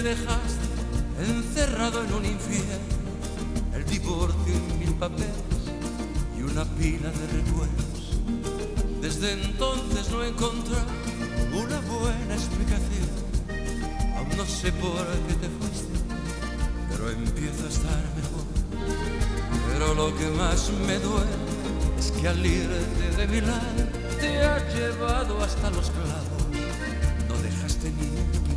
Me dejaste encerrado en un infierno, el divorcio y mil papeles y una pila de recuerdos. Desde entonces no he encontrado una buena explicación. Aún no sé por qué te fuiste, pero empiezo a estar mejor. Pero lo que más me duele es que al irte de mi lado te has llevado hasta los clavos. No dejaste ni un quinqué.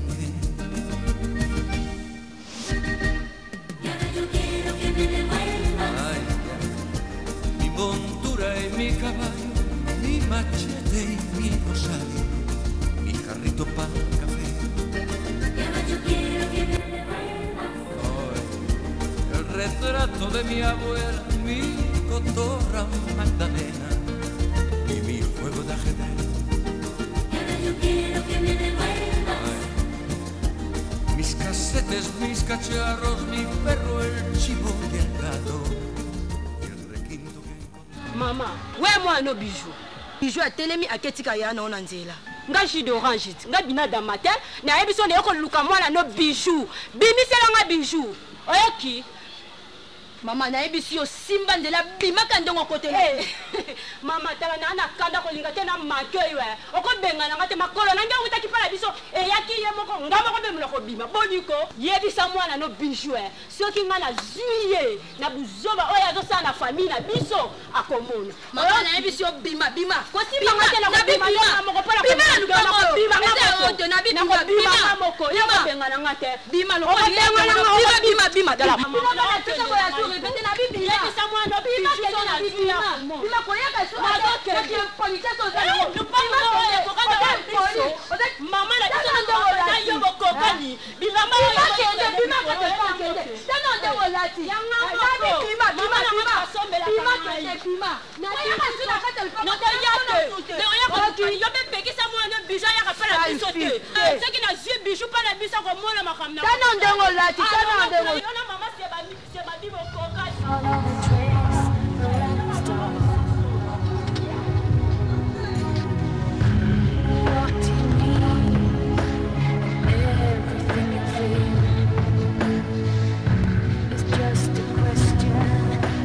Y ahora yo quiero que me devuelvas. Ay, ay, mi montura y mi caballo, mi machete y mi rosario, mi jarrito para el café. Y ahora yo quiero que me devuelvas. Ay, el retrato de mi abuela, mi cotorra Magdalena y mi juego de ajedrez. Y ahora yo quiero que me devuelvas. Ay, mis casetes, mis cacharros, mi perro, el chivo y el gato, y el requinto que encontré. Mama, we mwana bijou. Bijou atelemi aketika ya na ona nzela. Nga jus d'orange, nga bina da matin, nayebi so naye koluka mwana no bijou. Bimisela nga bijou. Oyoki? Mama nayebisi yo simba nzela bimaka ndongo okotela. Hey. Mama tala na na kanda kolinga te na make yo eh. Okobengana nga te makolo na nge outaki pa na biso eyaki ye moko nga moko mpe monoko bima. Boni ko yebisa mwana no bijou eh. Soki nga na zwi ye na buzoba oyo azosala na famille na biso akomona. Mama Oyoki? nayebisi yo bima bima. Kosimba nga te na Bima, kobima bima. nga moko mpo na Bima na kobima lupango nga oyo. bima nga Eza moko. oyo te, na bima, Na kobima bima. nga moko. Yo Bima. kobengana nga te. Bima lokola Okobengana nga, bima, bima, bima. Tala, Bima, mama, bima, na bima, bima, bima, bima, bima, bima, bima. Yebisa mwana Bima, bijou kende so na na bima. bima akomona. Bima, koyaka so, Nazokende. ata soki politesse oza Eh, nango. lupango Bima, oyo kende. ekokana Oza na biso. poli. Oza- Mama na biso Tala na ndongo mama na olati. yo bokokani. Bilamba oyo Bima, kende, ekokana bima, na kende, biso. kende. Tala ndongo olati. Yanga Eh, moko. nabi, bima, bima, Mama na bima. nga asombelaka Bima, ngai. kende, bima. Na Koyaka so na kati ya lupango, Nakoya tala te. ndongo olati. Nakoya Oki. ko- yo mpe pekisa mwana bijou ayaka mpa na Sale biso te. fille. Eh, soki nazwi bijou mpa na biso akomona makambo na Tala ndongo olati, Ah, tala mama, ndongo yo na mama Seba bokokani. All of the tricks around the door. What you need and everything you feel is just a question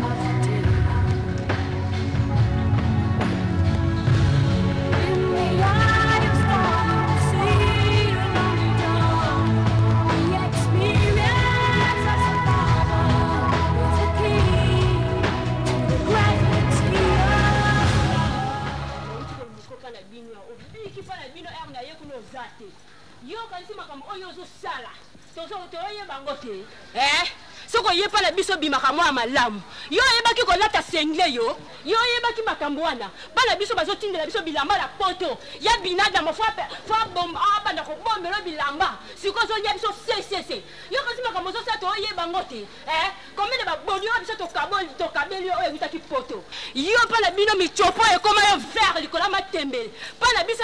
of do. In the eye of storm, see a lonely dawn. The experience of survival is the key to the gravity of love. Lukoka na bino ya obiki mpa na bino ere na ye kuna oza te. Yo okanisi makambo oyo ozosala toyeba yango te. Eh? Soki oye mpa na biso obimaka mwa malamu. Yo oyebaki kolata sengle yo, yo oyebaki makambo wana. Mpa na biso bazotindela biso bilamba na poto. Ya binadama, fo ape-, fo abomba, abanda kobombela bilamba. Sikoyo ozolia biso sesese. Yo okanisi makambo ozosala toyeba yango te. Eh? Combien de baboni oyo biso tokabeli oyo ewutaki poto. Yo mpa na bino michopo ekoma yo vert likolo ya matembele. Mpa na biso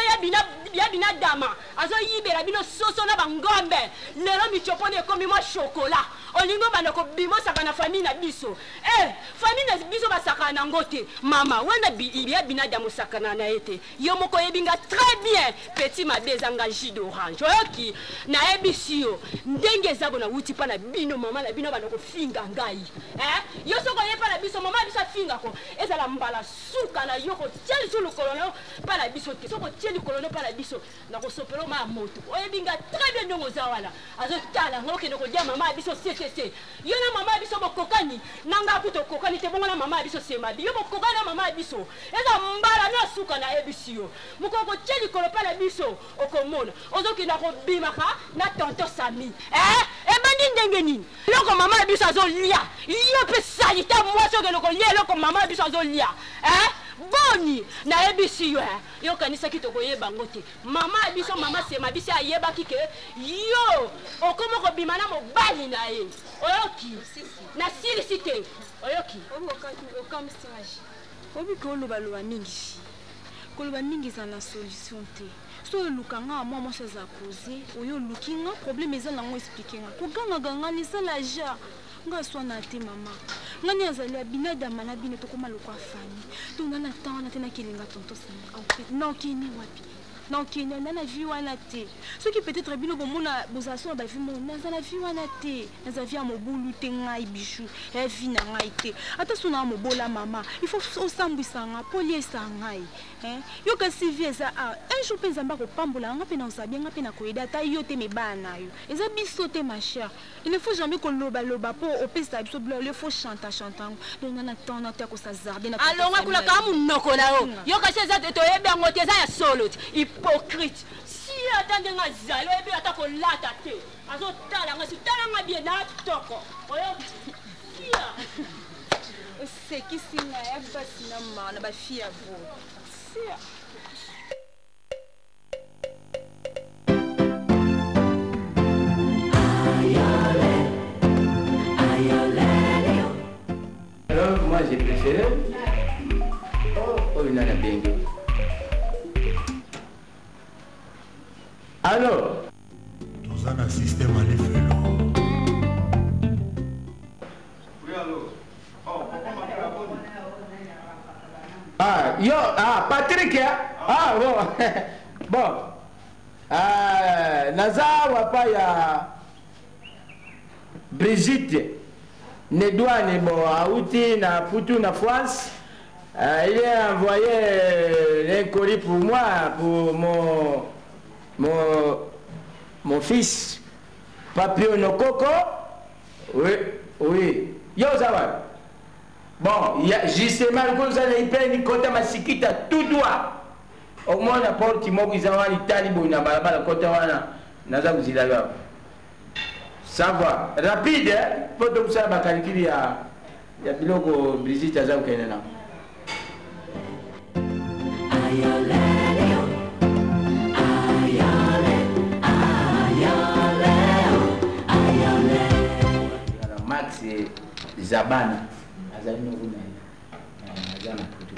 ya bina dama, azoyibela bino soso na bangombe. Lelo michopo ni ekomi mwa chocolat. Olingo banda kobimosaka na famille na biso. Eh, famille na biso basakana nango te. Mama, wana ya bina dama osakana na ye te. Yo moko oyebi nga très bien. Petit mabe eza nga jus d'orange. Oyoki, nayebisi yo, ndenge eza bona wuti mpa na bino, mama na bino banda kofinga ngai. Eh, yo soko oye mpa na biso, mama na biso afingako. Ezala mbala suka na yo kotia lisusu lokolo na yo mpa na biso te. Soko otie likolo na yo mpa na biso, nakosopela yo ma moto. Oyebi nga très bien ndenge oza wana. Azotala nga okende kolia mama ya biso CCC. Yo na mama ya biso bokokani, na nga kutu okokani te, bongo na mama ya biso semabi. Yo bokokani na mama ya biso. Eza mbala na suka na yebisi yo. Mokolo kotia likolo mpa na biso, okomona. Ozokenda kobimaka na tonton Sami. Eh, ebandi ndenge nini? Eloko mama ya biso azolia. Yo mpe salite mwasi okende kolia eloko mama ya biso azolia. Eh, boni nayebisi yo, eh. Yo okanisaki tokoyeba yango te. Mama ya biso, mama Sema biso ayebaki ke yo okoma kobima na mobali na ye. Oyoki? Nasilisi te. Oyoki? Okamwisi nga ji. Oyebi ke olobaloba mingi ji. Koloba mingi eza na solution te. So oluka nga mwa mwasi aza posé, oyo oluki nga problème eza nango expliquer nga. Kogangaganga ni sala ja. Nga swana te mama. Nga ni azali ya bina dama na bino tokoma lokwa famille. To nga na temps na te na kelinga tonton Sami. En fait, non kini wapi. Nakokende na na vie wana te. Soki peut-être bino bomona bozala so na ba vie moko, naza na vie wana te. Naza vie ya mobulu te ngai Bijou. Ya vie na ngai te. Ata so na mobola mama, il faut osambwisa nga po oliesa ngai. Hein? Yo kasi vie eza awa. Un jour pe Nzambe akopambola nga pe na ozala bien, nga pe na koyeda ata yo te mais bana na yo. Eza biso te ma chère. Il ne faut jamais koloba loba po opesa biso biloko il faut chanta chanta yango. Donc nga na temps na te ya ko s'hasarder na Alongwa kuna kaka munoko na yo. Yo kasi eza toyebi yango te eza ya solo te. Hypocrite. Si ata ndenge azali oyebi ata kolata te. Azotala nga si tala nga bien na kitoko. Oyoki? Sia. Osekisi nga ya basi na mawa na ba fille ya boye. Sia. Alors moi j'ai préféré oh oyo nani abengi Allo Toza na système ya lifelo. Oui, allo. Oh, papa Makala, boni. Ah, yo, ah, Patrick, hein? Ah, bon. bon. Ah, naza wapa ya Brigitte Nedouane, bon, auti na Poutou, na France. Euh, il a envoyé euh, un colis pour moi, pour mon, mon, mon fils, Papio Nokoko. Oui, oui. Yo, ça va. Bon, ya, justement, oza na ipeni kota masikita tout droit. Omona porte moko eza wana etali boye na balabala kota wana naza kozila yo awa. Ça va. Rapide, hein? Po tokosala ba calcul ya ya biloko Brigitte aza kokende na. Max Zabana azali noko na ye eh, aza na putu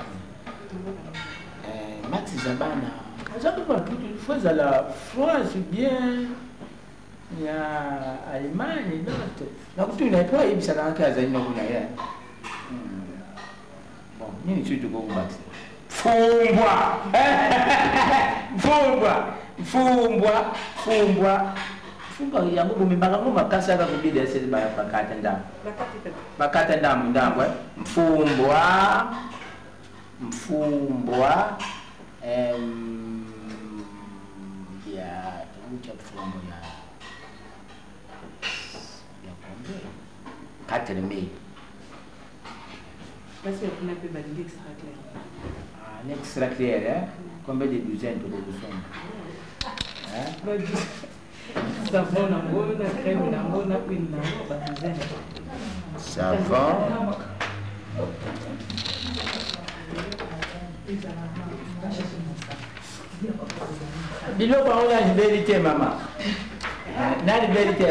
eh, Max Zabana aza mpe na putu fo ezala France bien ya Allemagne donc nakutuna ye mpo ayebisaka ngaki azali noko na ye hmm. bon nini soki tokoki kobakisa fumbwa fumbwa fumbwa fumbwa fumbwa yango bomemaka yango makasi aka kobida esili bakata ndambo bakata ndambo ndambo eh. mfumbwa mfumbwa ya tokutia mfumbwa ya ya combien 4000 Basi ya kuna pe balingi extra clair. Ah, un extra clair, hein? Combien de douzaines tokokosomba? Hein? Savon nango na crème nango na huile nango ba douzaine. Savon. Biloko yango na libeli te mama. Na libeli te.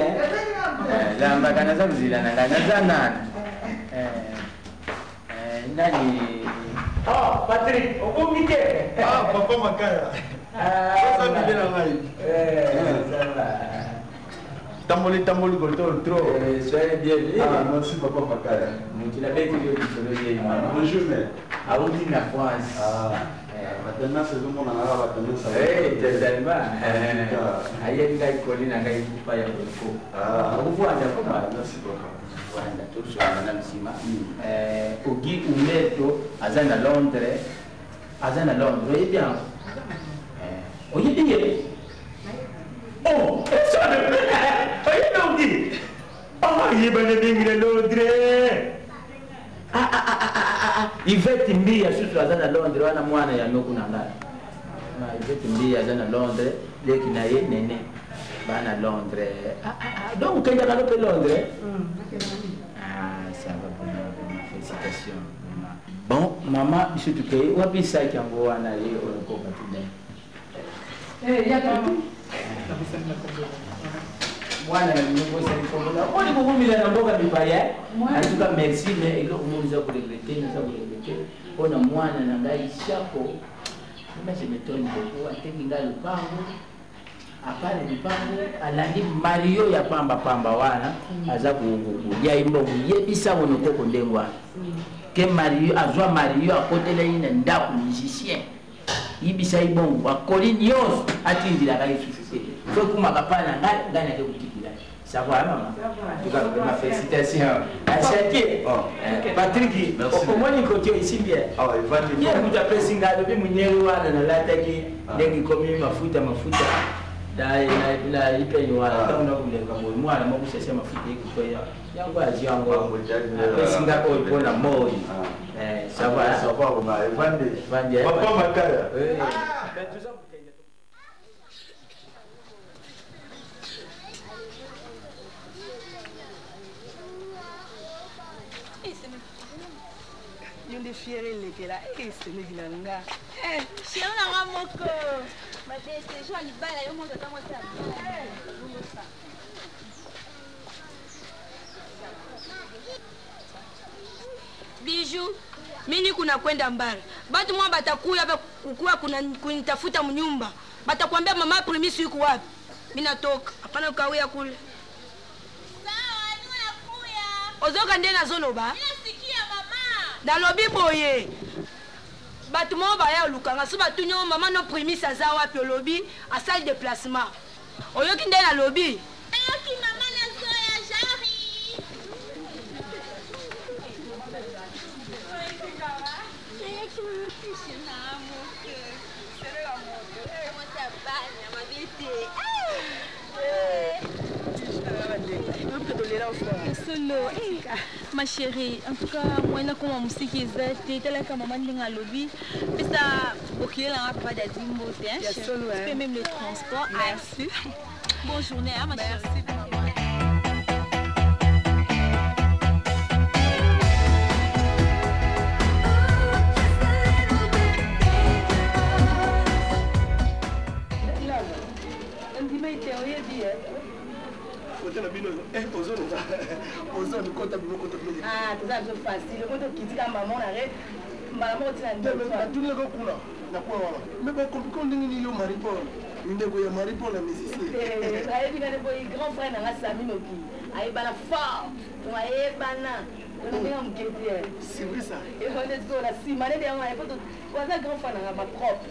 Eh, lambaka naza kozela na ngai naza nani eh, eh, nani Oh, Patrick, obongi te. Ah, papa Makaya. Ah, Oza bide na ngai. Eh, ça va. Tamboli tamboli koto trop. Eh, soyez bienvenue. Ah, merci papa Makaya. Moto nabeti yo lisolo ye mama. Bonjour mais. Awuti na France. Ah. Ba tendance ezomonana kaka ba tendance. Eh, totalement. Ayebi ngai koli na ngai kupa ya boloko. Ah. Okuvanda koma. Merci papa. Vanda tosolola na nsima. Eh, Ogi Umberto aza na Londres. Aza na Londres. Oyebi yango? Eh, oyebi ye? Oh, oyebi Ogi? Oh, yebana mingi na Londres. Ah, ah, ah, ah, ah, ah. Yvette Mbiya susu aza na Londres wana mwana ya noko na ngai. Ah, Yvette Mbiya aza na Londres, leki na ye nene ba na Londres. Ah, ah, ah. Donc okendaka no mpe Londres? Ah, ça va vraiment, vraiment, félicitations. Vraiment. Bon, mama biso tokei wapi saki yango wana ye oyo koka tuna Eh, yaka. mwana na bino bosali komona oni kokomila na mboka mipaya en tout cas merci mais eloko moko eza koregrete naza koregrete mpo na mwana na ngai shako vraiment je m'étonne beaucoup ateki ngai lopango apart lopango alandi mario ya pamba pamba wana aza kolia ye mbongo yebisa monokoko ndenge wana ke mario azwa mario akotela ye na ndako musicien. Yebisa ye bongo bakoli nyonso atindelaka ye susu te. Fo ekumaka pa na ngai, ngai nake kotikela ye. Ça va maman? En tout cas, vraiment félicitations. Achatie. Patrick, omoni koki esimbi ye. Ye moto apesi ngai alobi monyeli wana nalataki ndenge ekomi mafuta mafuta na ipeni wana ntango nakoleka boye mwana moko sese mafuta ekokweya yango azwi yango apesi nga oyo mpo na moi. Ça va. Ça va, evandi. Evandi. Papa Makaya. Yo nde fiere elekela esemeki na nga. Chéri na nga moko mabe séjour ya libala yo moko tata mwasi ya libala. Bijou, mimi kuna kwenda mbali. Batu mwa batakuya ba kukuwa kuna kunitafuta mnyumba. Batakwambia mama Primisi yuko wapi? Mimi natoka. Hapana ukawia kule. Sawa, niko nakuya. Ozoka nde nazoloba? Nasikia mama. Nalobi boye. Bato moko baya olukanga so batuni yo mama no Primisi aza wapi olobi asali déplacement. Oyoki nde nalobi? Nayoki mama nazoya j'arrive. Nayoki mama fiche na moko. Mwasi ya bana mabe te. Solo, ma chérie, en tout cas, moi nakoma mosiki eza te talaka mama ndenge alobi pesa bokile nanga papa dadi mbote hein, chérie. Tu peux même le transport. Merci. Bonne journée, hein, ma chérie. Ndima ete oyebi Kote na bino ozoloba ozoni kota bino kota bino. Ah, toza biso facile okoki tokitika mama na re mbala moko tina natunelaka kuna na kwa wana me bakomplike ndenge nini yo Marie Paul ndeko ya Marie Paul ya musicien ayebi nga nde boye grand frère na nga Sami Moki ayebana fort donc ayebana ndenge moke te. C'est vrai ça. Nde sikoyo na nsima nde yango po aza grand frère na nga bapropre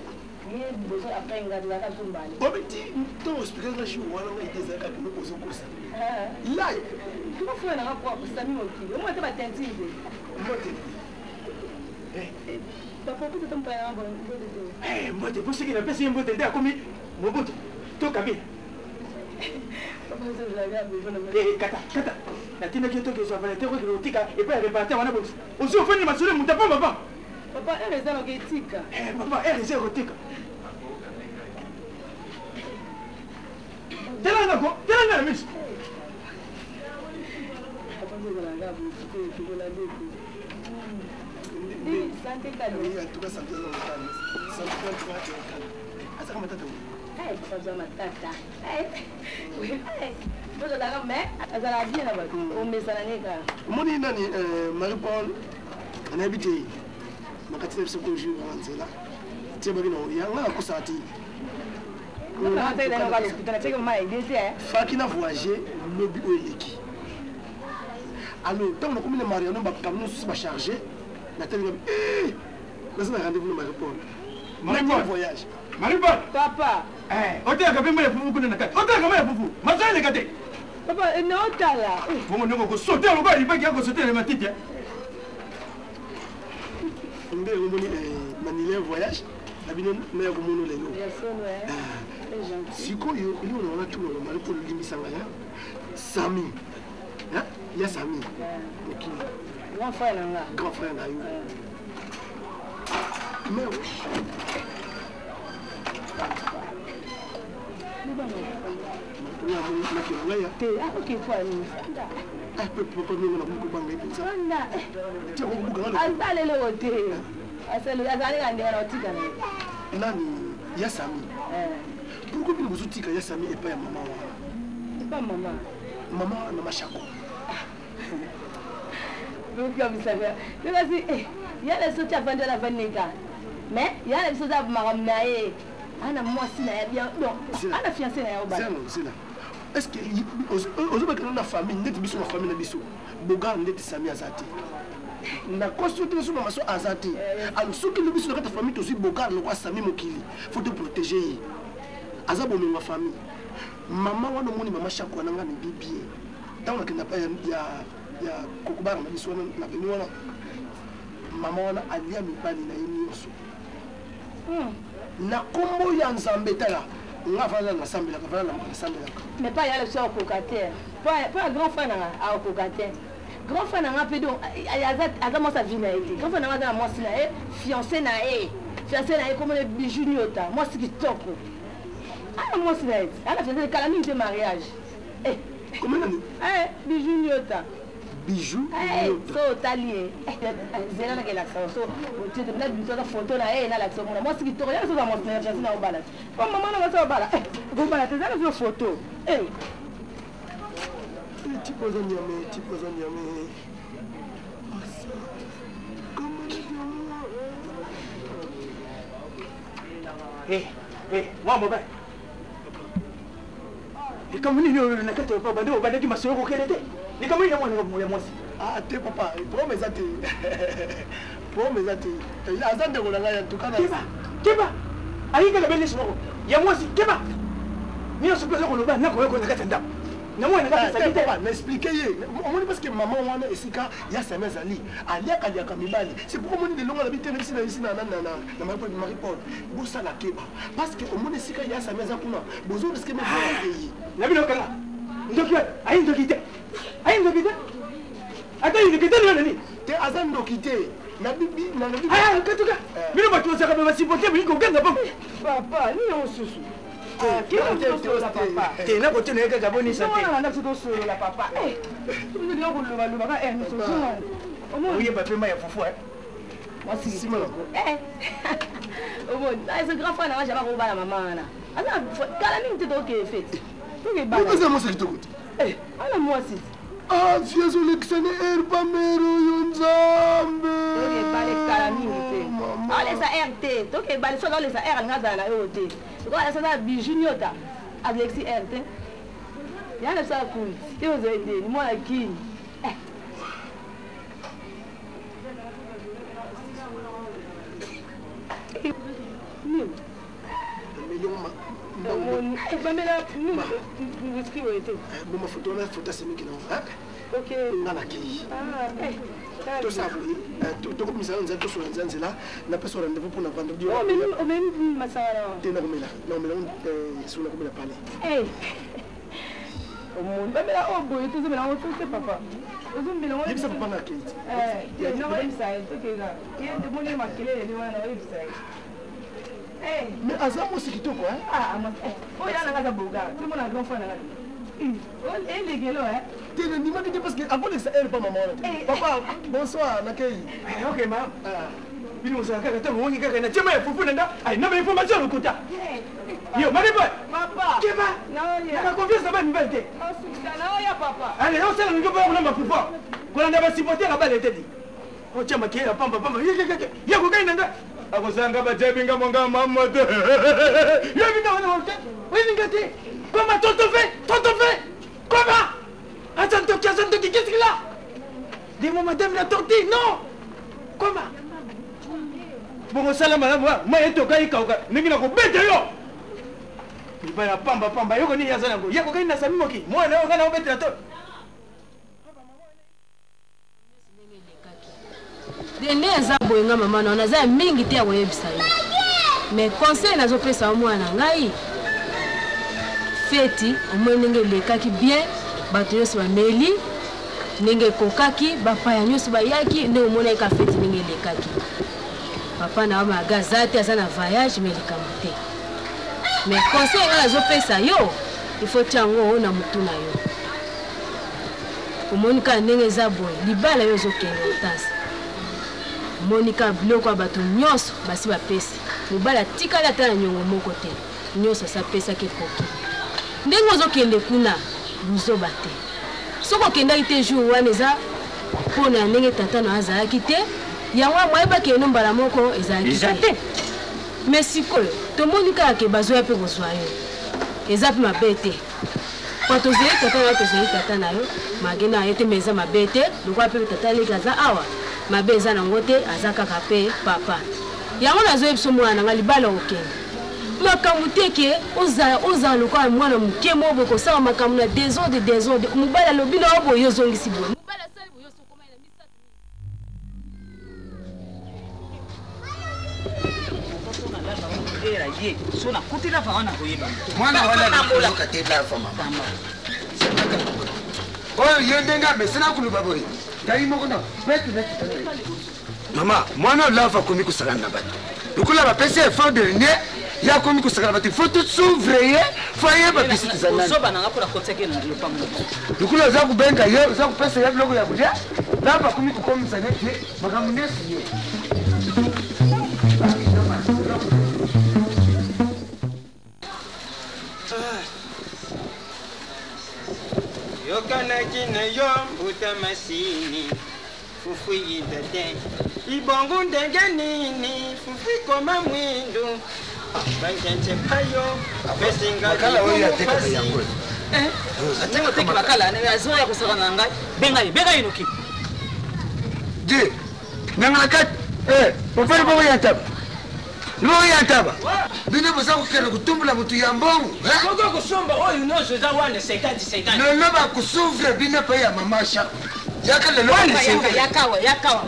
ye liboso après nga tozalaka biso mbale. Obeti ntango explike nga jour wana nga ide ezalaka kino ozokosa lai grand frère na nga propre Sami Mokili omona te batentine te mbote. Papa tata mopaya na nga mbote te. Mbote po soki napesi ye mbote nde akomi Mobutu to Kabila. Kata kata natindaki yo tokezwa valete okokende kotika epai ya réparateur wana bongisa ozwi ofandi masolo moto apamba pamba. Papa ere eza noki etika. Papa ere eza ekotika. Tala nga ko, tala nga na miso. Papa nzozalaka boye tokolanda ete. Sante kali. En tout cas, santé eza motane. Santé en tout cas kali. Azaka matata. Papa azwa matata. Bozalaka mais azalaka bien na bato. Omesana ne kaka. Omoni nani Marie Paul anayebi te na kati na biso ko jour na nzela tie babi na yanga nakosaka te. Faki na voyage lobi oyo eleki. Alors ntango nakomi na Mariano bakamio mosusu bacharge natali ngabi naza na rendez-vous na Marie Paul. Marie Paul voyage. Marie Paul. Papa. Otelaka mpe mai ya fufu kuna na kati. Otelaka mai ya fufu. Masala eleka te. Papa, naotala. Bongo ndenge okosote lokola libaki ya kosote na matiti. Nde omoni nanile voyage na bino na ya komono lelo. Sikoyo eloko na wana tuna Marie Paul olimbisanga ya Sami. Ya Sami. Mokili. Grand frère na nga. Grand frère na yo. Mais te akoki po ani asala eloko te azali ka ndenge na otika na ye nani ya Sami. Pourquoi bino bozotika ya Sami epai ya mama wana? Epai mama mama mama Shako. Kasi ya na biso ti avandi wana avandi neka mais ya na biso eza makambo na ye ana mwasi na ye bien donc ana fiancé na ye obala. Zela est-ce que ozobakana na famille ndeti biso na famille na biso bogar ndeti Sami aza te. Nakosi yo te so mama so aza te. Alors soki lobi biso na kati ya famille tozwi bogard lokola Sami mokili, faut to protéger ye. Aza bomengo ya famille. Mama wana omoni mama Shako wana nga nayebi bien. Ntango nakenda pa ya ya kokobara na biso wana na veni wana mama wana alia mibali na ye nyonso na kombo ya Nzambe. Tala nga vanda nasambelaka, vanda na nasambelaka. Mais pas yala biso akoka te. Po ya grand frère nanga akoka te. Grand frère nanga mpe donc aza mwasi ya vie na ye te. Grand frère nanga aza na mwasi na ye, fiancé na ye. Fiancé na ye komona bijou nyota, mwasi kitoko. Ana mwasi na ye, ana fiancé kala mingi te mariage. Eh. Comment nani? Eh, bijou nyota. Bijou nyota. So otali ye. Zela na kelakisa so otie te na biso na photo na ye na lakisa mona mwasi kitoko. Ya so za mwasi na ye fiancé na obala. Po mama na mwasi obala. Eh, obala te zela so photo. Eh. Tipo aza nyame, tipo aza nyame. Eh, eh, mwa mobali. Likambo nini oyo na kati ya bande obandaki masolo kokende te? Likambo nini ya mwana ya mwasi? Ah, te papa, problème eza te. Problème eza te. Aza ndeko na ngai en tout cas. Keba, keba. Ayi kaka bende moko. Ya mwasi, keba. Nyonso mpe oza koloba nakoyoka na kati ya ndako. Na mwana kati azali te. Papa, na expliquer ye. Omoni parce que maman wana esika ya Sami azali, aliaka aliaka mibali. C'est pourquoi omoni lelo nga na bitene bisi na bisi na na na na Marie Paul. Bosala keba. Parce que omoni esika ya Sami aza kuna, bozo risquer même pas ye. Na bino kanga. Ndoki wapi? Ayi ndoki te. Ayi ndoki te. Ata ndoki te nani? Te aza ndoki te. Na bibi na bibi. Ah, katuka. Bino bato bazalaka ba supporter bolingi koganga bango. Papa, nini yango susu? Te nakotuna ye kaka bonisa te oyeba mpe mai ya fufu. Grand frère nanga jama kobala mama wana aza kala mingi te, tokokee feti. Eza mwasi kitoko te. Ana mwasi. Ah, vie ezolekisa ne air pamere oyo Nzambe. Tokebale kala mingi te, aolesa air te, tokebale so aolesa air alinga azala na yo te. Lokola aza bijou nyota alexi air te yana biso akuli te ozali ndeni mwana kini. Bamela whisky oyo te. Boma foto wana, foto asemiki nango nga nakei. Tosala boye, tokomisa nzela, tosola nzela nzela, napesa rendez-vous mpona vendredi. Omemi masanga te, nakomela nakomela so nakomela pale. Omoni bamela oyo boye, tozomela yango to te papa, ozomela yango. Yebisa papa na akei. Nakoyebisa ye tokeza ye, omoni makelele nde wana, nakoyebisa ye. Mais aza mwasi kitoko. Oyo ya nanga aza boga, tomona grand frère nanga elekelo. Te, nandimaki te parce que akolekisa ere pa mama wana te. Papa, bonsoir, nakei. Ok ma, bino ozala kaka ntango omoni kaka na tiema ya fufu na nga ai na bainformation lokuta. Yo mariboy, keba naka confiance na bana mibali te. Ale osala ningo mpo kuna mafufu kolanda basupporter ya bale te di otya makeye ya pamba pamba ye kokai na nga akozanga bajabinga monga mama te yebinga wana te oyebinga te koma tonton fe tonton fe koma aza ndoki, aza ndoki. Qu'est-ce qu'il a? Dis-moi, madame la tortille, non, koma bongo sala malamu mai etoka ekauka ndenge na kobeta yo mibali ya pamba pamba. Yoko nini aza nango ye kokai na sami moki mwana oyo nga na obetela to. Nde eza boye nga mama na naza ya mingi te ya koyebisa yo, mais conseil nazopesa yo mwana na ngai, feti omoi ndenge elekaki bien, bato nyonso bameli ndenge ekokaki, bapaya nyonso bayaki ndenge omonaki ka feti ndenge elekaki. Papa na yo maga aza te, aza na voyage, mais likambo te. Mais conseil ngai nazopesa yo, il faut tia yango na motu na yo. Omoni kaka ndenge eza boye, libala yo ozokende otasi, omoni kaka biloko ya bato nyonso basi bapesi, mobali atikali ata na niongo moko te, nyonso asi apesaki ekoki. Ndenge ozokende kuna, buzoba te. Soki okendaki te jour wana eza mpo na ndenge tata na yo azalaki te, yango moyebaki eno mbala moko ezalaki te. Mais sikoyo tomoni kaka ke bazoya mpe kozwa yo, eza mpe mabe te po tozeli tata na yo, tozeli tata na yo mage na ye te, mais eza mabe te lokola mpe tata leki aza awa. Mabe eza nango te, aza kaka pe papa. Yango nazoyebi biso mwana na nga libala okende. Makambo te ke ozala ozala lokola mwana moke moko boye kosala makambo na desordre desordre. Mobali alobi na yo boye yo ozongisi boye. Mobali asali boye yo okomaki na misato. Mwana wana akoyoka te lava mama. Oyo ye ndenge amesana koloba boye. Ngai moko na beti beti. Mama, mwana oyo lava akomi kosakana na bato. Lokola bapesi ye effort dernier, ye akomi kosakana bato. Il faut tosuvre ye, fo ayeba biso toza nani. Ozoba na nga mpo nakotisaki ye na lopango na biso. Lokola oza kobenga ye, oza kopesa ye biloko ya kolia, lava akomi kokomisa neti makambo nyonso ye. Yokanaki na yo mbuta masini fufu yinda te ibongo ndenge nini fufu ikoma mwindu bankenche payo pesinga Makala oyo atekaka yango. Ndenge oteki makala azoya kosaka na ngai, benga ye, benga ye noki. Di, nanga na kati, eh, papa liboko ya ntaba. Liboko ya ntaba. Bino boza kokende kotumbola motu ya mbongo. Soki okosomba oyo nyonso eza wana 50 50. Lelo bakosuvre bino mpe ya mama Shako. Yaka lelo bakosuvre. Yakawa, yakawa.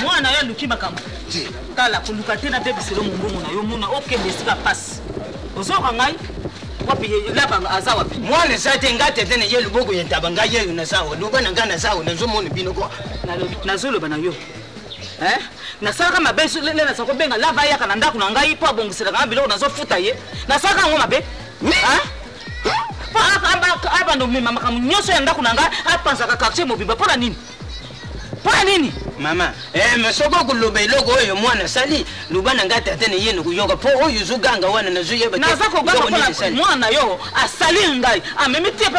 Mwana yo aluki makambo. Tala koluka te na bebiselo mombongo na yo mona okende esika pasi. Ozoyoka ngai? Wapi ye laba aza wapi? Mwana eza te nga tete na ye loboko ya ntaba ngai yeyo naza awa loba na ngai naza awa nazomona bino ko. Nalobi nazoloba na yo. Hein? Nasalaka mabe le naza kobenga lava ayaka na ndako na ngai mpo abongiselaka nga biloko nazofuta ye. Nasalaka yango mabe? Hein? Mpo abanda omema makambo nyonso ya ndako na ngai apanzaka quartier mobimba mpo na nini? Mpo na nini? Mama, eh, mais soki okoloba eloko oyo mwana asali, loba na ngai tata na ye nakoyoka, mpo oyo ozoganga wana nazoyeba te. Naza koganga eloko mpo nini na esali. mwana na yo asali ngai, amemi tie mpe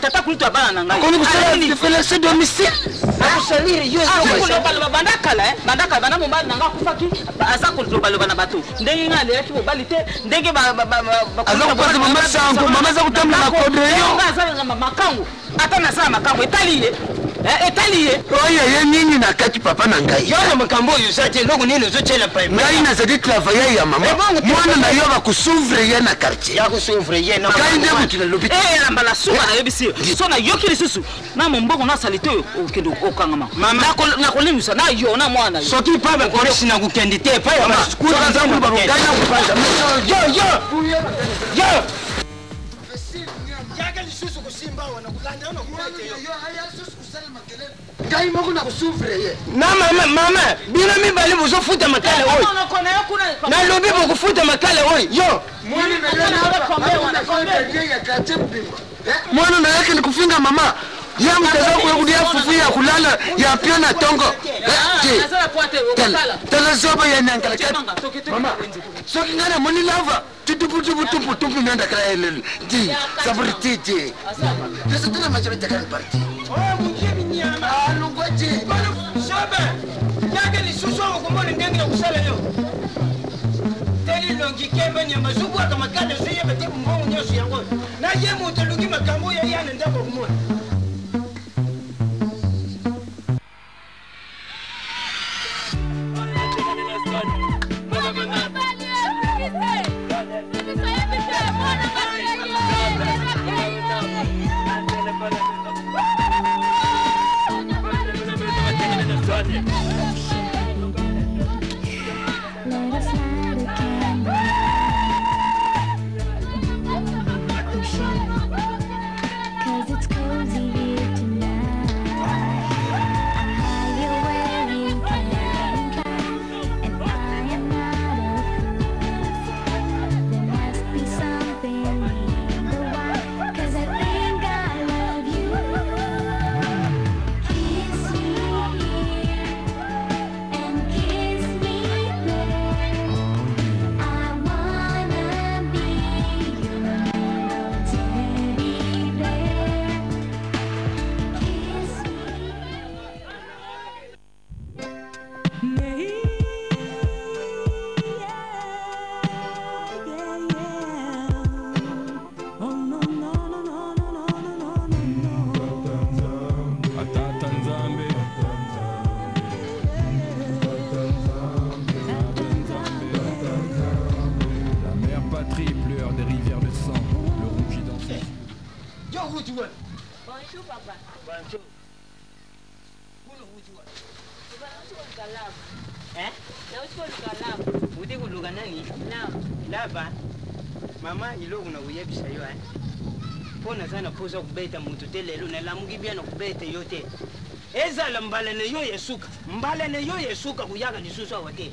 tata kulutu ya bana na ngai. Akomi kosala Alini. violation domicile. Akosalire yo Aza eloko esali. kolobaloba banda kala, eh, banda kala, banda mobali na ngai akufaki, aza kolobaloba na bato ndenge ngai alelaki mobali te, ndenge Aza kopanza mama sango, mama aza kotambola na cordillon. Ngai aza na makango, ata nasala makambo etali ye. Eh, etali ye. Oyo ye nini na kati papa na ngai? Yo na makambo oyo oza te, eloko nini ozotyela pai? Ngai nazali travailleur ya mama. Eh, bongo te. Mwana na yo bakosuvre ye na quartier. Ya kosuvre ye na Ngai nde moto nalobi te. Eh, na mbala suka nayebisi yo. So nayoki lisusu na mombongo na salite oyo okende okangama. Mama. Nakolimisa na yo na mwana yo. Soki pa bapolisi na kokende te, pa ya Mama, basukulu soki aza ngulu bango, ngai nakopanza. Yo, yo! Yo! Yaka lisusu kosimba awa, nakolanda yo, nakobeta yo. Ngai moko nakosuvre ye. Na mama, mama, bino mibale bozofuta makala oyo. Monoko na yo kuna. Nalobi bokofuta makala oyo. Yo! Mwana na yo na ya quartier mobimba. Mwana na yake ni kufinga mama. Ye moto aza koya kolia fufu ya kulala ya pio na tongo. Eh, Naza na poa te, Tala, okosala. tala zoba ya nyankala kati. Manga, toke, toke, Mama, wenze. soki ngai namoni lava tutuputuputuputupu nandakala elelo ti saburi ti ti. Tosatana machabe takani parti. Oyo moyebi nyama. Alongwa ti. Soba, yaka lisusu awa okomona ndenge na kosala yo. Teli longi kemba nyama, zobwaka makala, ozoyeba te mbongo nyonso yango. Na ye moto aluki makambo oyo aya na ndako akomona. Let us light a candle. We shine. Uti wapi? Bonjour papa. Bonjour. Kuna uti wapi? Papa, nauti koluka lava. Eh? Nauti koluka lava. Uti koluka nani? Lava. Lava. Mama eloko na koyebisa yo eh. Mpo naza na mposa kobeta moto te lelo nalamuki bien na kobeta yo te. Ezala mbala na yo ya suka, mbala na yo ya suka koyaka lisusu awa te.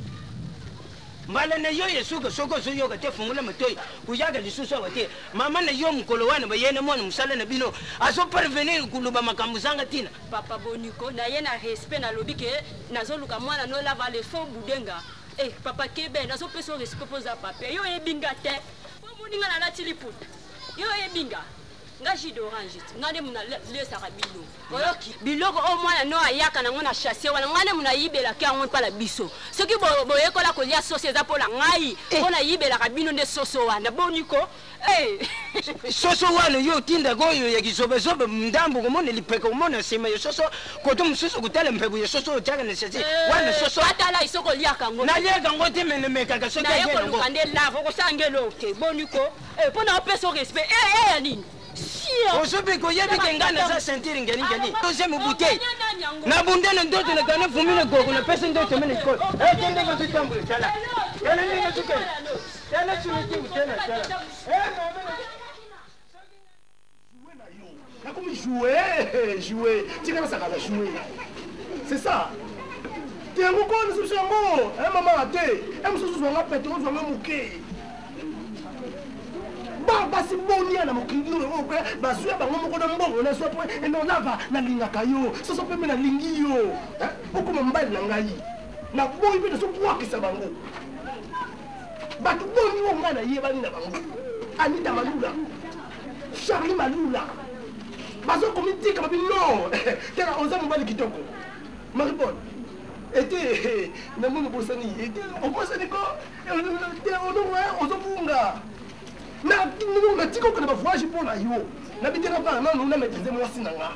Mbala na yo ya suka soki ozoyoka te fungola matoi koyaka lisusu awa te. Mama na yo mokolo wana baye na mwana mosala na bino azo parvenir koloba makambo zanga ntina. Papa Boniko, na ye na respect nalobi ke nazoluka mwana no lava le faux budenga. Eh papa kebe, nazopesa yo respect mpo oza papa. Yo oyebi nga te. Mpo omoni nga nalati liputa. Yo oyebi nga. Nga jus d'orange ti. Nga nde munalesaka bino. Oyoki? Biloko oyo mwana no ayaka nango na chasse wana, nga nde munayibelaka yango epa na biso. Soki boyekola kolia soso eza mpo na ngai, mpo nayibelaka bino nde soso wana. Boni ko? Eh! Soso wana yo otindaka oyo ya kizobazoba ndambo komona lipeka komona nsima ya soso koto mosusu kotala mpepo ya soso otiaka na sasi wana soso atala isoko oliaka yango naliaka yango te me namekaka soki naye koluka nde lave okosala nge eloko te boni ko mpo na opesa respect eh, ya nini ozobi koyebi ke ngai naza ceinture ngeli ngeli deuxième bouteille nabunde na ndoto na gane fumi na gogo napesi ndoto mene ekolo ete ndenge ozotambola tala tala ndenge ozokende tala sunitibu tala tala nakomi joue joue tika nasaka na joue c'est ça te yango ko mosusu yango mama te e mosusu ozwanga pete ozwanga moke basi bonia na mokili oyo mpe bazwi ya bango moko na mbongo nazwa mpo enolava nalingaka yo soso mpe mpe nalingi yo okoma mobali na ngai naboyi mpe nazobwakisa bango bato boni oyo ngai nayebani na bango anita malula charlie malula bazokomitika babi non tala oza mobali kitoko marie paul ete namoni obosani ete obosani ko te ozobunga natika okende bavoyage mpo na yo nabitela bana nanu na maîtrise mwasi na nga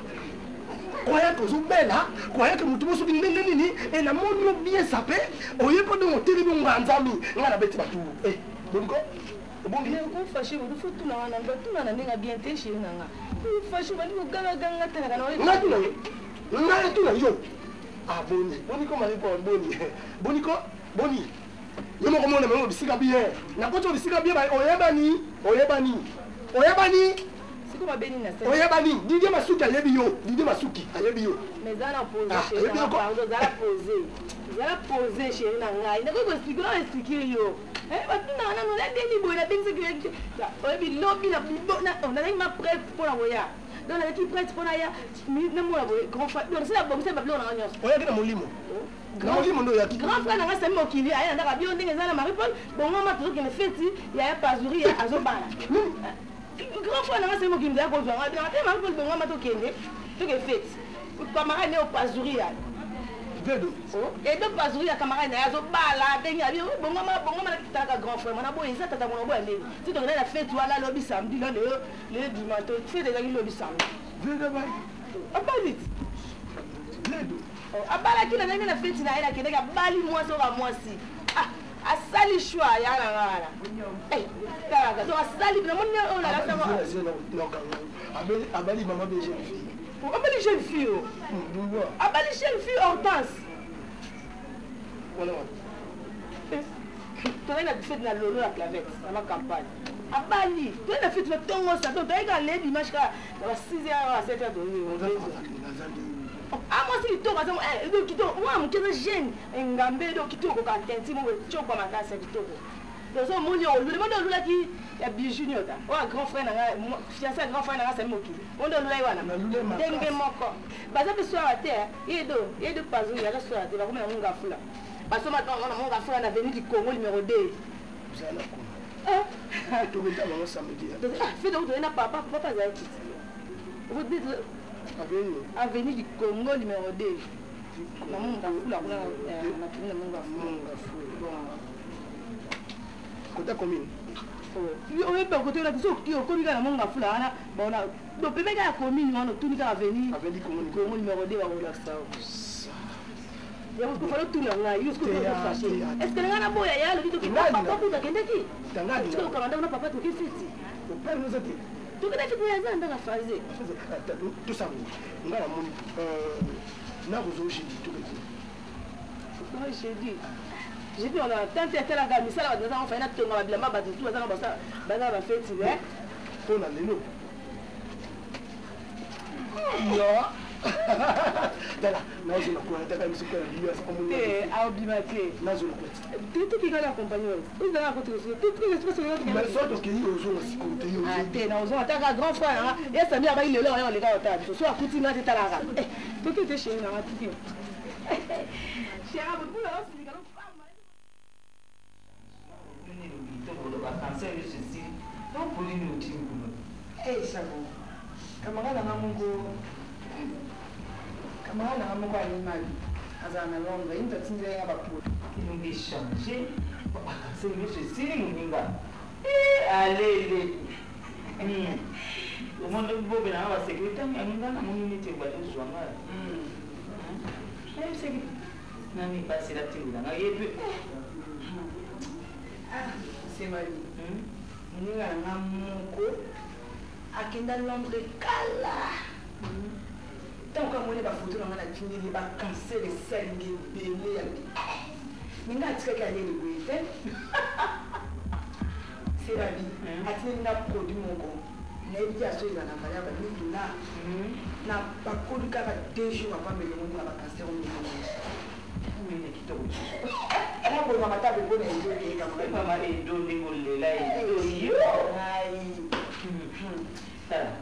croyant ozobela croyant ke motu mosoki ndenge nini e namoni yo bien sape oye mpo ndenge otelemi nganzami ngai nabeti bato e boniko obongi fashi odufu tuna wana batuna na ndenge bien te chéri na nga fashi obandi kogangaganga talaka na ngai tuna ye ngai tuna yo ah boni boni ko marie paul boni boni ko boni yo moko mona bango bisika bien nakoti yo bisika bien oyebani oyebani oyebani oyebani didie masuki ayebi yo didie masuki ayebi yo mais zala pose ah, chéri na pardon zala pose zala pose chéri na ngai nakoki koexplike na explike yo eh, batunaka nanu nabeni boye nabengisaki oyebi lobi nazalaki ma prête mpo na koya donc nazalaki prête mpo naya namona boye grand frère donc sila bongisa babiloko na ngai nyonso oyaki na molimo na molimo nde oyaki grand frère na ngai sami mokili aye na ndako abio ndenge eza na marie paul bongoma tozokende feti yaya pazuri azobala grand frère na ngai sami mokili nzaya kozwa ngai bilanga te marie paul bongoma tokende toke feti camarade ne opazuri ya vedo oh, edo pazuri ya camarade na ye azobala ndenge abi oh, bongoma bongoma nakitalaka grand frère mwana boye eza tata mwana boya ndenge ti tokende na feti wana lobi samedi na lelo lelo dimanche feti ezalaki lobi samedi vedo abali abali vedo oh, abalaki na ndenge na feti na ye nakendaki abali mwasi oka mwasi ah, asali choix ya na nga wana eh, talaka donc asali namoni oyo nalasa abali mama be jeune fille abali jeune fille o oh. abali jeune fille hortense wana wapi eh, tozali na fete na lolo ya clavette na ma campagne abali tozali na fete na ntongo sa donc toyei kaka le dimanche kaka na ba 6 heures 7 heures toyei ah mwasi kitoko aza eh, kitoko mwana moke aza jeune engambe do kitoko kaka tenti moko etiokwa makasi ya kitoko tozo omoni oluli monde olulaki ya bijou nyota oyo grand frère na nga fiancé ya grand frère na nga sami mokili monde olulaki wana ndenge moko baza mpe swara te ye do ye do pazo aza swara te bakomi na mongafula basoma ntango na mongafula na avenue du congo numéro 2 tokenda bango samedi fete okutoye na papa papa azalaki avenue du congo numéro 2 na mongafula kuna na tuni na mongafula kota commune oyeba kote wana soki okomi kaka na mongafula wana bona dopeme kaka ya commune wana otuni kaka avenue congo numéro 2 bakolakisa yango falo tuna ngai yo sikoyo fashe est ce que ngai naboya ya alobi toki papa kuta akendaki okanga ndako na papa toki feti opere noza te. Tokenda fete na aza ndaka phase. Tosango nga namoni nakozwa jeudi tokende. Jeudi jeudi wana tante atalaka misala bato nazanga fai natonga babilamba bato mosusu bazanga baza bafeti mpo na lelo yo tala nazona kuna taka biso kuna biyo te aobima te nazona kuna te tokeka na accompagne ezalaka kotososo tokei ozonga sikoyo te te na ozonga taka grand frère nanga ye sami abaki lelo aya oleka otala biso so akuti nga te talaka toke te chéri nanga tuke chéri botubula osilika Camarade nanga moko camarade nanga moko alimali azala na Londres ye moto atindela nga bapola elongi echange bakanser nyonso esili moninga alele omoni bobelanga basekirite yango nga namoni neti ebandi ozwa nga nayebisaki nani basela tindelanga ye mpe. Semali moninga na nga moko akenda Londres kala ntango kamoni bafoto na nga natindeli bakanser esalingi ebele ya me nga atikaki alele boye te. Serabi atindeli nga produit moko nayebi te aso eza na valeur ba 1000 dollars na bakoli kaka 2 jours apamba elongoni na bakanser oyo. Kitoko lisusu. Naboyima matabe mpona edo. Mama edo ndenge olela edo yo tala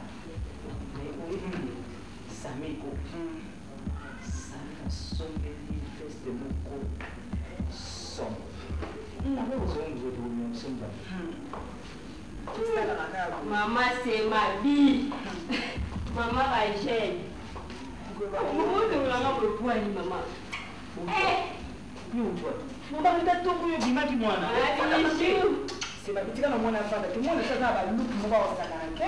samiko sami nasombeli veste moko somo. Mama c'est ma vie. Mama bagene. Omonanga bopoani mama. Mobali ntongo oyo obimaki mwana. Sema bitika na mwana afanda te mwana so aza na baluku moko akosakana te.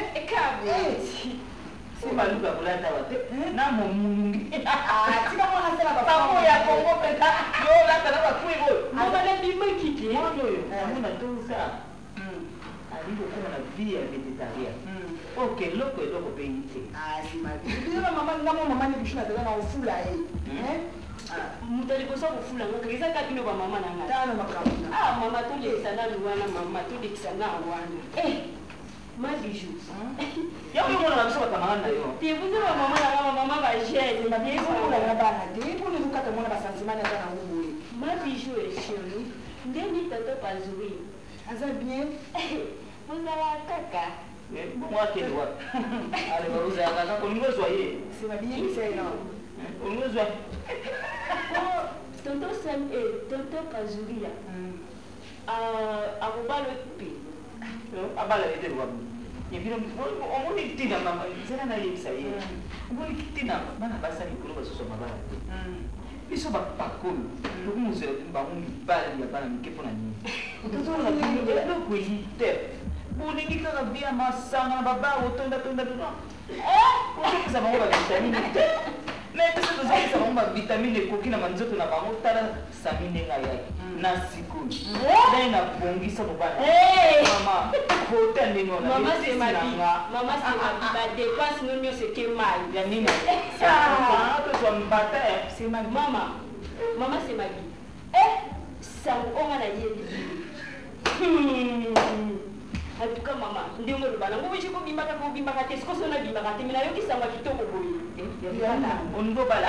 Se baluku ya kolata wa te na momungi. Tika mwana asala bango ya Kongo mpenza yo olata na bakwiri oyo. Mama nabimaki te. Mwana oyo namona toza alingi kokóma na vie ya végétarien oke eloko eloko mpe ye te. Mama ngamo mama ni bisu nazala na ofula ye. Moto liboso akofula ngo kaka eza kaka bino bamama na ngai. Tala makambo. Ah mama, tolekisa nanu wana mama, tolekisa na wana. Ma bijou. Yango yo mona biso bacamarade na yo. Te boza bamama na nga, bamama bagene. Ezomona bana te mpona ezokata mwana basentiment aza nango boye. Ma bijou esheri ndeni tata Pazuri aza bien. Bozala kaka. Bongo akende wapi? Ale ozalaka kaka olingi ozwa ye. Sema biyebisa ye nao. Olingi ozwa. Tonton Sam, tonton Pazuria akobala mpe. Abala ye te wapi? Ebino omoni ntina mama nzela nayebisa ye omoni ntina bana basali likolo basusu mabala te biso bapakolo tokomozela bango mibali ya bana mike mpo na nini eloko eyi te bolingi kaka bia masanga na baba otondatonda ozopesa bango bavitamine te me biso tozopesa bango bavitamine ekoki na manzoto na bango. Tala Sami ndenge ayaki na sikoyo ndenge nabongisa mobali mama kota ndenge wana. Mama Semabi, mama Semabi, badepense no nyonso eke mai. Ya nini tozwa mbata? Mama, mama Semabi, sango oyo nga nayebi bino. En tout cas mama, ndenge oloba nango oyi kobimaka kobimaka te sikoso nabimaka te me nayoki sango ya kitoko boye. Olingi obala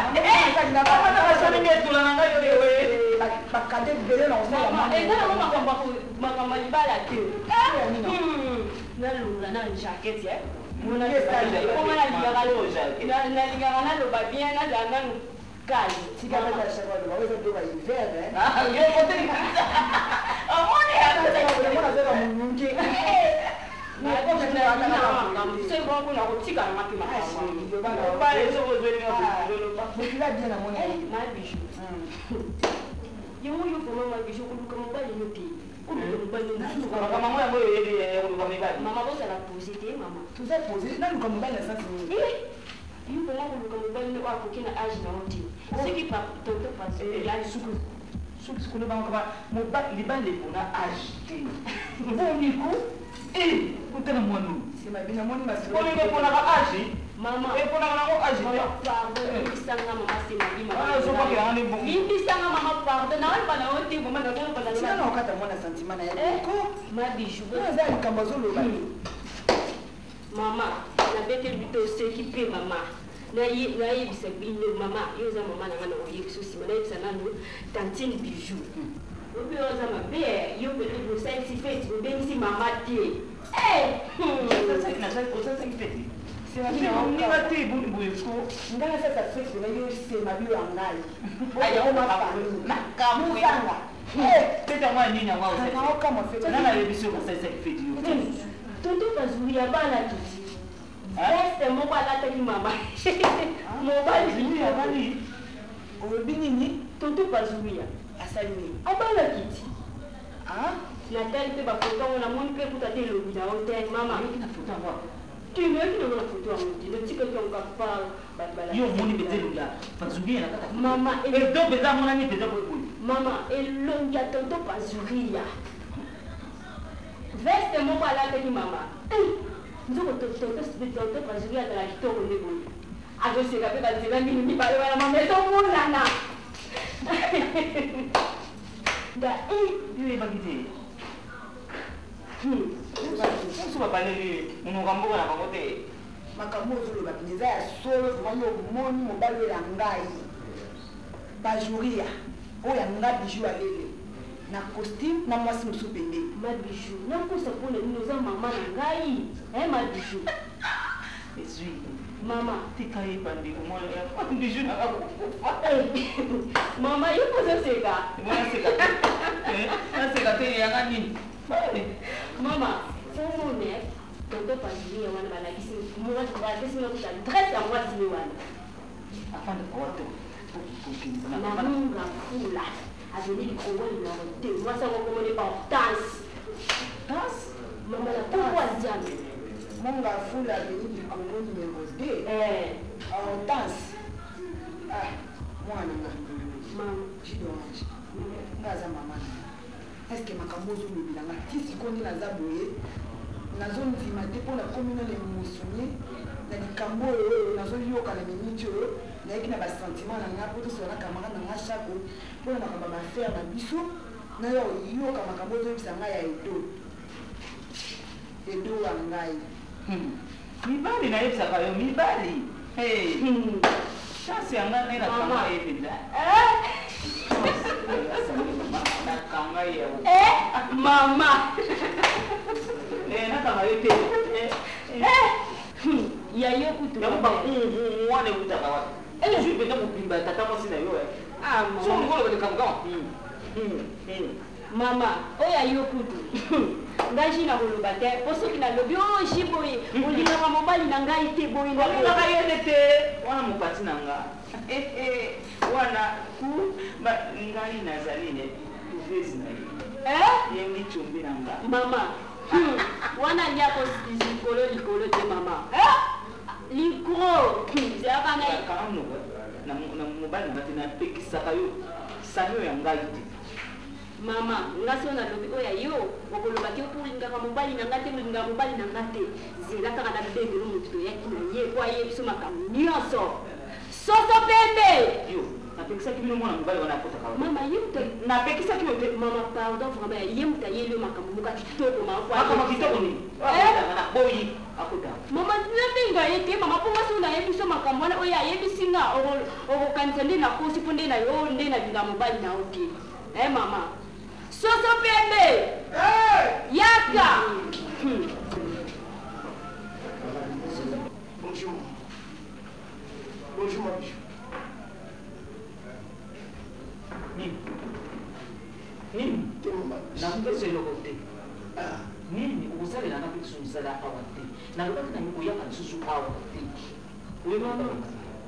etula na ngai. Bakade ebele na kosala. Mama, eza nango makambo ya libala te. Nalongola na jaquette okoma nalingaka naloba bien nazala nanu kale. Tika bata chaque aloba oyo eza biloko ya hiver. Omona aza na molunge. Sembona kotikala nga mpe makambo bien namoni. Ma bijou, yango yo vraiment ma bijou koluka mobali no te, koluka mobali no. Makambo yango oyebi koluka mibali. Mama, bozala pose te mama. Toza pose naluka mobali na sansi nini? Yo vraiment koluka mobali no oyo akoki na age na yo te soki tonton Soki sikolo bango libala epona age te boniko. Kotala mwana oyo. Semabi namoni masolo. Bolingo eponaka age. Mama. Eponaka nango age te. Mama pardon, limbisanga mama Semabi mama. Wana ozobwakela nga nde mbongo. Limbisanga mama pardon, naoloba na yo te mama nazoloba na Tika na okata mwana sentiment na ye. Ko. Ma bijou. Oyo eza likambo azoloba. Mama, nabeteli bito oseki mpe mama. Nayebisa bino mama, yo oza mama na nga na koyebisa nsima nayebisa nanu tantine bijou. Obi oyo oza mabe, yo mpe osalisi feti obengisi mama te. Osalisaki feti? Moninga te boni boye ko. Ngai nasalisa feti na yo Semabi ya ngai. Nakamwe. Feti yango ya nini yango osalisa? Nani ayebisi yo basalisaki feti yo? Tonton Kazuri ya bana kiti. Veste moko alataki mama. Mobali abali. Olobi nini? Tonton Kazuria. Asali nini? Abala kiti. Ah? Natali mpe bafoto yango namoni mpe kuta te elongi na yo te mama. Oyoki na foto yango wapi? Te nayoki nango na foto yango te. Natikaki yango kaka pa bato balakisi. Yo omoni mpenza elongi ya Kazuria na kaka. Mama, Edo mpenza amonani mpenza boye boye. Mama, elongi ya tonton Kazuria. Veste moko alataki mama. Nzoko tonton Kazuria azala kitoko nde boye. Azoseka mpe banzela mino mibale wana mama ezomonana. Nga Yo oyebaki te. Mosusu babaleli monoko ya mboka na bango te. Makambo ozoloba mpenza eza ya solo vraiment yo omoni mobali oyo ya ngai Bajuria oyo ya nga Bijou alele na costume na mwasi mosusu pembeni. Ma Bijou nakosa mpona nini oza mama na ngai eh ma Bijou. Ezwi. Mama. Tika ye bandeko mwana ya Bijou nanga kokufa. Mama yo mpo ozoseka. Naseka te. Naseka te yanga nini? Mama, omone tonton Pazuria wana balakisi mwasi balakisi nga kuta adresse ya mwasi ye wana. Afanda wato. Na Munga Fula, avenue du Congo numéro 2. Mwasi yango komoni Hortense. Hortense? Mama na kombo ya Nzambe. Munga Fula, avenue du Congo numéro 2. Eh. Hortense. Ah, mwana nga. Mama. Jus d'orange. Nga aza mama na nga. Est-ce que makambo ozolobela nga ti sikoyo nde naza boye nazondima te mpo nakomi nano émotionné na likambo oyo oyo nazoyoka na miniti oyo nayaki na basentiment na nga mpo tosola na camarade na nga Shako mpo na makambo ya baaffaire na biso nayo oyoka makambo ozoyebisa ngai ya Edo. Edo wa ngai. Mibali nayebisaka yo mibali. Hey. Chance ya ngai nde nakanga ye mpenza. Nakanga ye yango. Mama. Nakanga ye te. Ya yo kutu. Yango ba wana eutaka wapi? Ezwi mpenza mobimba ya tata mwasi na yo. Soki olingi oloba likambo kaka. Mama, oyo ayo kutu. Ngai ji nakoloba te, po soki nalobi o ji boye, olingaka mobali na ngai te boye na boye. Olingaka ye nde te, wana mopati na nga. Wana ku ba ngai nazali ne couveuse na ye. Eh? Ye ngi tshombe na nga. Mama, wana aliako likolo likolo te mama. Eh? Likro, zeyaka na Kanga monoko na mobali na nga te, napekisaka yo sani oyo ya ngai te. Mama, nga soki nalobi oyo ya yo, okoloba ke olingaka mobali na nga te, olingaka mobali na nga te. Zela kaka nabengelo moto toyaki na ye po ayebi biso makambo nyonso. Soso pembe! Yo, napekisaki bino mwana mobali wana akotaka wapi? Mama, ye moto napekisaki yo te. Mama, pardon vraiment, ye moto ayeli yo makambo moko ya kitoko mama. Po Makambo ya kitoko nini? Eh? Naboyi akotaka. Mama, nabenga ye te mama, po nga soki nayebi biso makambo wana oyo ayebisi nga, okokanisa nde nakosi po nde na yo nde nalinga mobali na yo te. Eh mama. Soso pembe. Yaka. Bonjour. Bonjour ma bijou. Nini? Nini? Nakopesa eloko te. Nini okosalela nga mpe lisusu mosala awa te. Nalobaki na yo koyaka lisusu awa te. Oyoki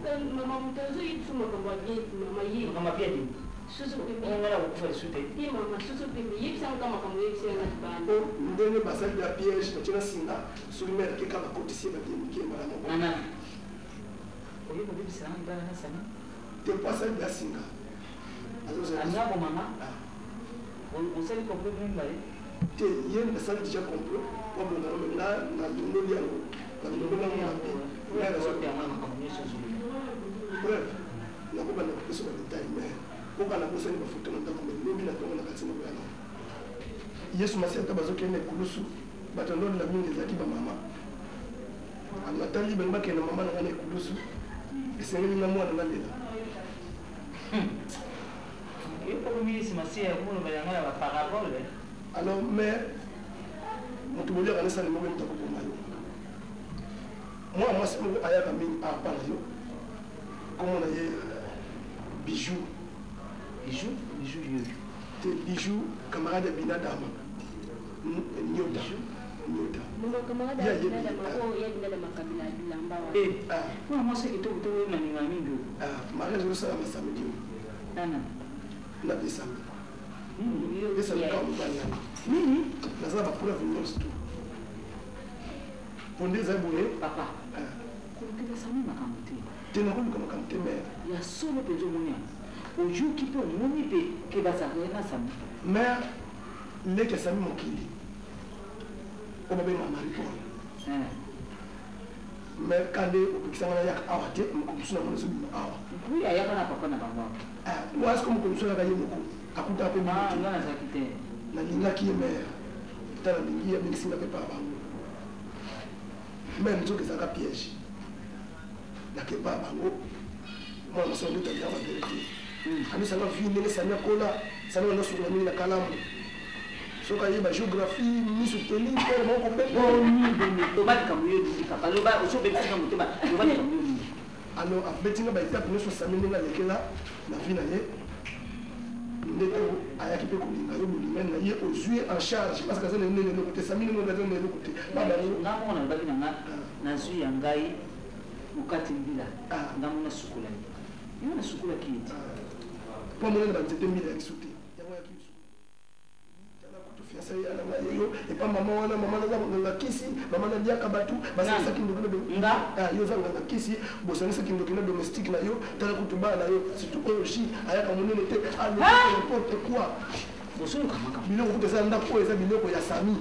Mama, moto azoyebi biso makambo ya bien, mama ye. Makambo ya bien nini? Soso pembe. Nga nakokufa lisusu te. Te mama, soso pembe, yebisa nga makambo oyebisi nga libanda. Ndenge basali ya piège batie na singa soki mère keka bakotisi ye babie mike mbala moko. Nana. Oye kobebisa nga libala na Sami? Te po asali ya singa. Alinga komama? Osali complot bino mibale? Te, ye nasali déjà complot po abonga ngo, mais nga nalongoli yango, nalongoli yango mabe. Ngai nazo bref, nakobanda kopesa ba détail, mais mpoka nabosani bafoto na ndako, mais lobi na ntongo na kati nakoya nango. Yesu Masiya ata bazokende na ekulusu, bato ya ndolela mingi ezalaki bamama. Natali bango bakende mama na ngai na ekulusu, esengeli nga mwana nalela. Yo okomi Yesu Masiya okomoloba yango na baparabole. Alors mais moto boliaka na sani moko, ye moto akoboma yo. Mwana mwasi moko ayaka mingi awa mpa na yo, kombo na ye Bijou. Bijou, Bijou yoyo. Te, Bijou camarade ya Binadama Nyota. Nyota. Bongo camarade ya Binadama oyo ya Binadama kabila bilamba wana. Eh, mwana mwasi kitoko to oyo nalinga mingi oyo. Ah, mariage ezosalama samedi oyo. Nana. Na besami. Besami kaka mobali nani. Nini? Naza na ba preuve nyonso tu. Mpo nde ezali boye. Papa. Kolukela Sami makambo te. Te, nakoluka makambo te, mère. Ya solo mpenza omoni yango? Oyoki mpe omoni mpe ke bazalaka ye na Sami? Mère, leki ya Sami mokili oyo babengaka Marie Paul. Mère, ka nde opekisa nga nayaka awa te, mokolo mosusu namoni ezobima awa. Oui, ayaka na papa na bango awa. Wa siko mokolo mosusu ayaka ye moko, akutaka mpe bino te. Nga nazalaki te. Nalingaki ye mère, ata nalingi ye, abengisi nga mpe par bango. Mère, nzoka ezalaka piège. Nakepa bango, mwana mwasi wango tali ba vérité. Amisanga vie ndenge Sami akola, Sami wana sukola mingi na kalamu. Soki ayeba géographie, miso teli, pere moko kobeta. Boni boni, loba likambo yo olingi papa, loba osi obebisi nga motema, loba likambo yo olingi. Alors abeti nga ba étape nyonso Sami ndenge alekela na vie na ye, nde to ayaki mpe kolinga yo, bolingani na ye, ozwi ye en charge parce que aza na ndenge eloko te. Sami ndenge aza na eloko te. Nga moko nalobaki na nga, nazwi ya ngai mokati mbila, nga moko nasukola ye, yo nasukolaki ye te. Mpo amonani banzete mbila ya lisu te, yango ayaki lisusu tala kutu fiançailles ya na ngai yo epa mama wana, mama naza nganga kisi, mama naliaka bato basangisaki ndoki na yo, oza nganga kisi, bosangisaki ndoki na domestique na yo. Tala kutu bana na yo, surtout oyo ji ayaka monene te, alobi n'importe quoi. Biloko kutu eza ndako oyo eza biloko ya Sami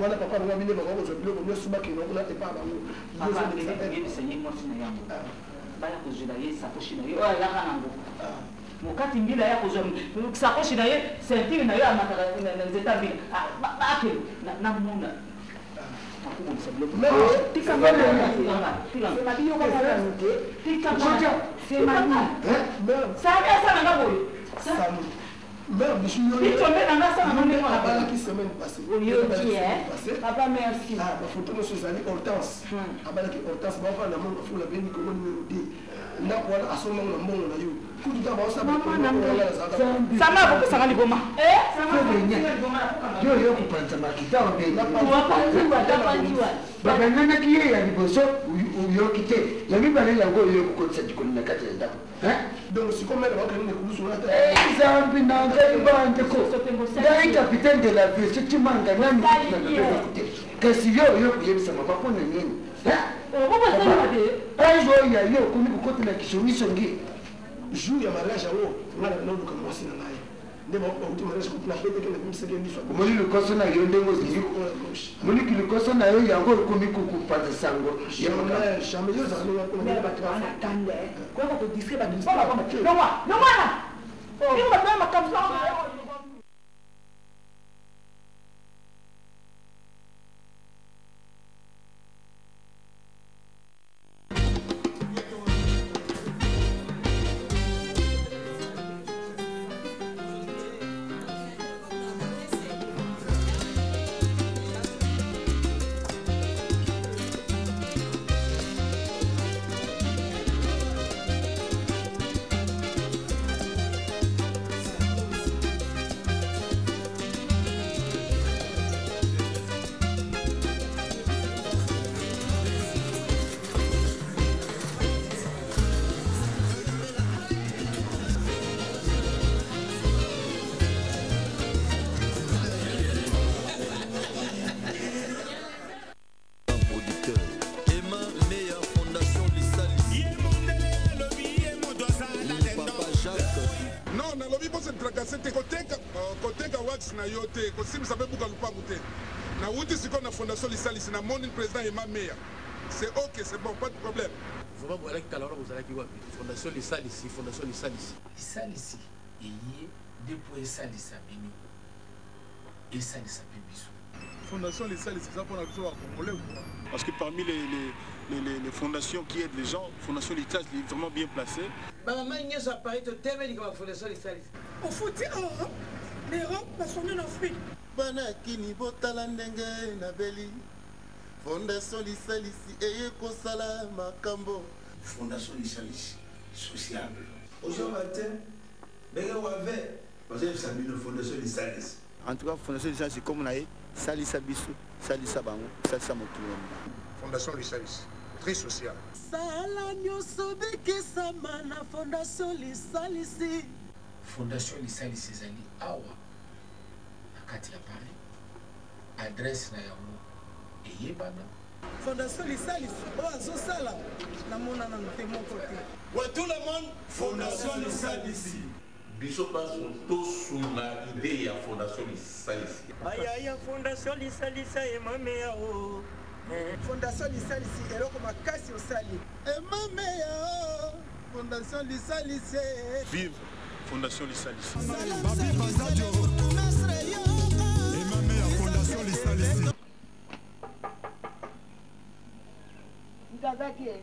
wana, papa bango bine bango kozwa biloko nyonso bakende kuna epa bango. Yebisa ye mwasi na yango baya kozwela ye sakoshi na ye oyo ayaka nango mokati mbila, ya kozwa sakoshi na ye, ceinture na ye amataka na nzete ya mbila, bakende namona nakobongisa biloko. Sami asala nga boye. Mère Bichou, yo Bitombe na nga asala nga ndenge wana. Abalaki semaine passée. Oyoki, eh? Papa, merci. Ah, bafoto nyonso ezali Hortense. Abalaki Hortense, bafanda na mbongo fula bendi Kongo numéro 2. Ndako wana asombango na mbongo na yo. Kutu ta baosala. Sama akopesanga liboma. Yo yo kopanza makita babenganaki ye ya liboso, oyoki te, ya mibale yango oyo kokotisa likolo na kati ya ndako. Donc sikoyo mère bakokende na ekulusu wana te. Nzambe na ngai, bandeko, ngai capitaine de la ville soki manga nani nalobeloko te, kasi yo oyo koyebisa mama mpo na nini age oyo ya yo okomi kokota na kisongisongi? Jour ya mariage yango ngai na naluka mwasi na ngai nde bauti mariage kutu nabetaki na bimisaki liso. Omoni likoso na yo ndenge ozali, moniki likoso na yo yango ekomi kokopanza sango ya makambo. Jamais yo ozala ndenge. Bato wana kanda koyaka kodistrait bato. Longwa, longwana, bino bato ya makambo. yo te, kosimbisa mpe buka lupangu te. Nawuti sikoyo na Fondation Lisalisi, namoni President Emma Meya. C'est ok, c'est bon, pas de problème. Vraiment boyalaki kala wana bozalaki wapi? Fondation Lisalisi, Fondation Lisalisi. Lisalisi eye nde mpo esalisa bino, esalisa mpe biso. Fondation Lisalisi eza pona biso ba congolais ou quoi? Parce que parmi les, les, les, les, les fondations qui aident les gens, Fondation Lisalisi est vraiment bien placée. Ba mama nyonso ya Paris totemeli likambo ya Fondation Lisalisi. Ofuti awa na Europe basongi na Afrique. Bana kini botala ndenge nabeli Fondation lisalisi eye kosala makambo. Fondation lisalisi sociable. Ozoba te ndenge wave bazoyebisa bino fondation lisalisi. En tout cas fondation lisalisi kombo na ye salisa biso salisa bango salisa mokili mobimba. Fondation lisalisi très social. Sala nioso bikisama na fondation lisalisi. Fondation lisalisi ezali awa na kati ya Paris. Adresse na yango eyebana. Fondation lisalisi oyo azosala namona nanu te moko te. Ouais tout le monde fondation lisalisi. Biso banso tosunga idee ya fondation lisalisi. Ayaya fondation lisalisa emameya o. Fondation lisalisi eloko makasi osali. Emameya o fondation lisalisi. Vive Fondation Lisalisi. Moto aza te.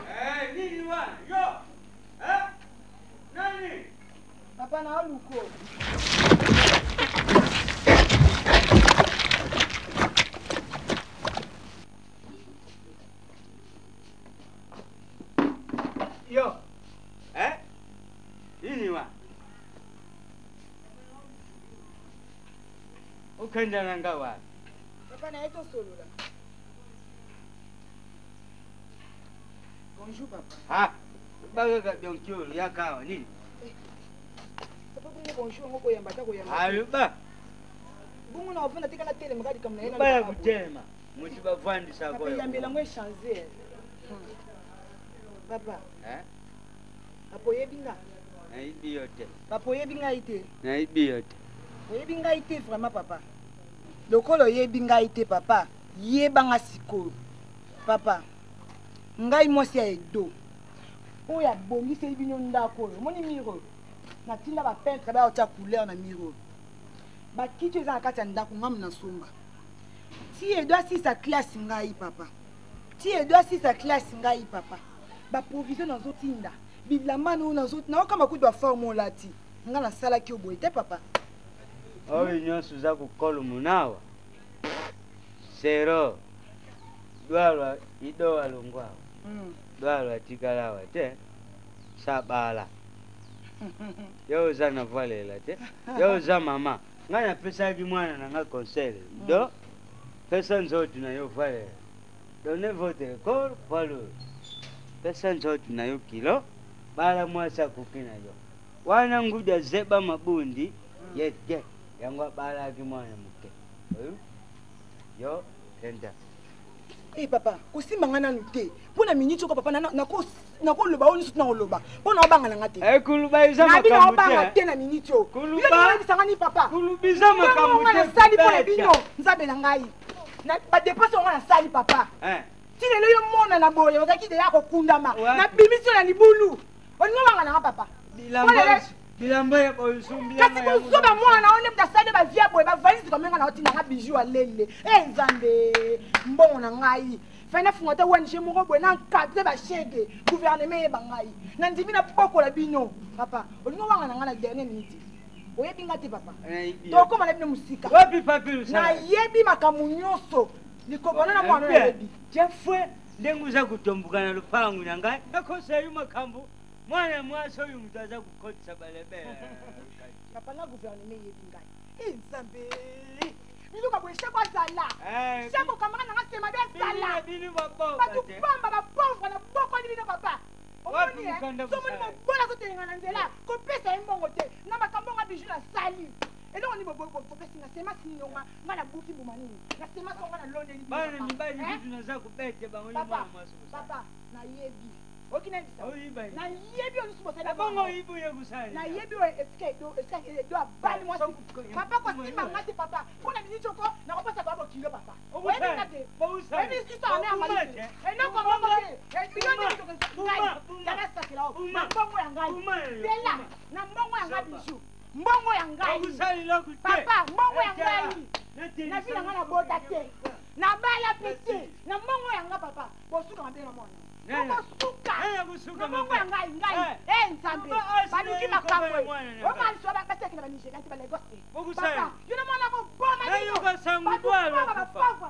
Eh, nini wana? Yo! Eh? Nani? Papa na oluko. Yo. Eh? Nini wa? Okenda na nga wapi? Papa na ye tosolola. Bonjour papa. Ah, bakaka donc yaka awa nini? Papa bongo bonjour yango koyamba ata koyamba. Aluba. Bongo na ofanda tika na telema kaka likambo na ye na. Baya kutelema. Mutu bavandisa koyo. Papa yambela ngo echanger. Papa. Hein? Papa oyebi nga? Nayebi yo te. Papa oyebi ngai te. Nayebi yo te. Oyebi ngai te vraiment papa. Lokola oyebi ngai te papa, yeba nga sikoyo. Papa, ngai mwasi ya Edo. Oyo abongiseli bino ndako oyo. Omoni mur oyo? Natinda ba peintre baya kotia couleur na mur oyo. Ba kiti eza na kati ya ndako ngai nasomba. Ti Edo asilisa classe ngai papa. Ti Edo asilisa classe ngai papa. Ba provision nazotinda. Bilamba na oyo nazo naokamba kutu ba forme olati. Ngai nasalaki yo boye te papa. Oyo nyonso oza kokolumu awa. Zero. Dwalwa idowa longwa awa. Dwalwa atikala awa te. Sabala. Yo oza na valela te. Yo oza mama. Ngai napesaki mwana na ngai conseil. Do pesa nzoto na yo valela. Donnez votre corps poids lourd. Pesa nzoto na yo kilo, bala mwasi akoki na yo. Wana ngudi azeba mabundi ye te. Yango abalaki mwana moke. Oyo yo kenda. Eh papa, kosimba nga nanu te. Mpo na minute oko papa nakoloba oyo nyonso nakoloba. Mpo na obanga na nga te. Eh kuluba eza makambo te. Na obanga te na minute oyo. Kuluba. Bino boyebisa nga ni papa. Kuluba eza makambo te. Nga nasali mpo na bino, Nzambe na ngai. Na ba dépenses nga nasali papa. Eh. Ti lelo yo mona na boye ozalaki deja kokundama. Nabimisi yo na libulu. Olingi obanga na nga papa. Bilamba bilamba ya bosumbi kasi bozoba mwana oyo nde moto asali bavia boye bavalise kamenga na otinda nga bijou alele e nzambe mbongo na ngai fai nafunga ta ong moko boye na encadre bashege gouvernement eyeba ngai nandimi nabokola bino papa olingi owanga na ngai na dernier minute oyebi ngai te papa tokóma na bino mosika nayebi makambo nyonso likobana na mwana nayebi ndenge oza kotomboka na lopango na ngai nakosa yo makambo mwana mwasi oyo moto aza kokotisa balebe papa na gouvernement eyebi ngai e nzambe miluka boye shako azala eh, shako kamaka nanga sema de azala bato pamba bapauvre na bokoli bino papa omoni eh, somoni mobola azotelenga na nzela kopesa ye mbongo te na makambo nga bijou nasali. Eloko nini bopesi nga semasi nini onga nga nabuki mbuma nini na semasi onga naloneli bana mibali kutu naza kobete bango yo mwana mwasi. Papa, nayebi oki nayebisa, nayebi oyo nyonso bosali. Bongo oyibi oye kosala. Nayebi oyo esika edo, esika edo abali mwasi. Papa, kosimba nga te papa, mpo na miniti oko nakopesa ba bokilo papa. Oyebi nga te, oyebi histoire na yango te, eloko moko te. Yo nde ngai nasakela o na mbongo ya ngai, zela na mbongo ya ngai, bijou, mbongo ya ngai papa, mbongo ya ngai na vi na ngai, nabota te, nabala mpe te, na mbongo ya ngai papa. Bosuka mabe na mwana, bokosuka na mbongo ya ngai. Ngai e Nzambe, baluki makambo omaliso basiaki na Banigeria te, Balagos te papa. Yo na mwana koboma bino bapauvre,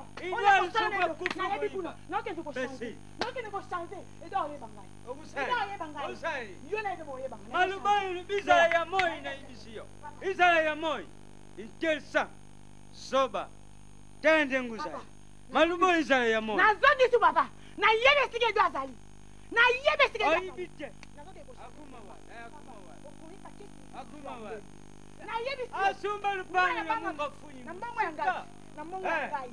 nayebi kuna nakende kochange, nakende kochange. Edo oyeba ngai, edo oyeba ngai, yo nayebi boyeba ngai. Maloba oyo bizala ya moi, nayebisi yo, izala ya moi intelsa zoba tala ndenge ozali. Maloba oyo ezala ya moi. Nazongisi papa, nayebi esika edo azali, nayebi esika. Oyibi te. Nayebi asomba lupango ya Mungu afuni na mbongo ya ngai, na mbongo ya ngai,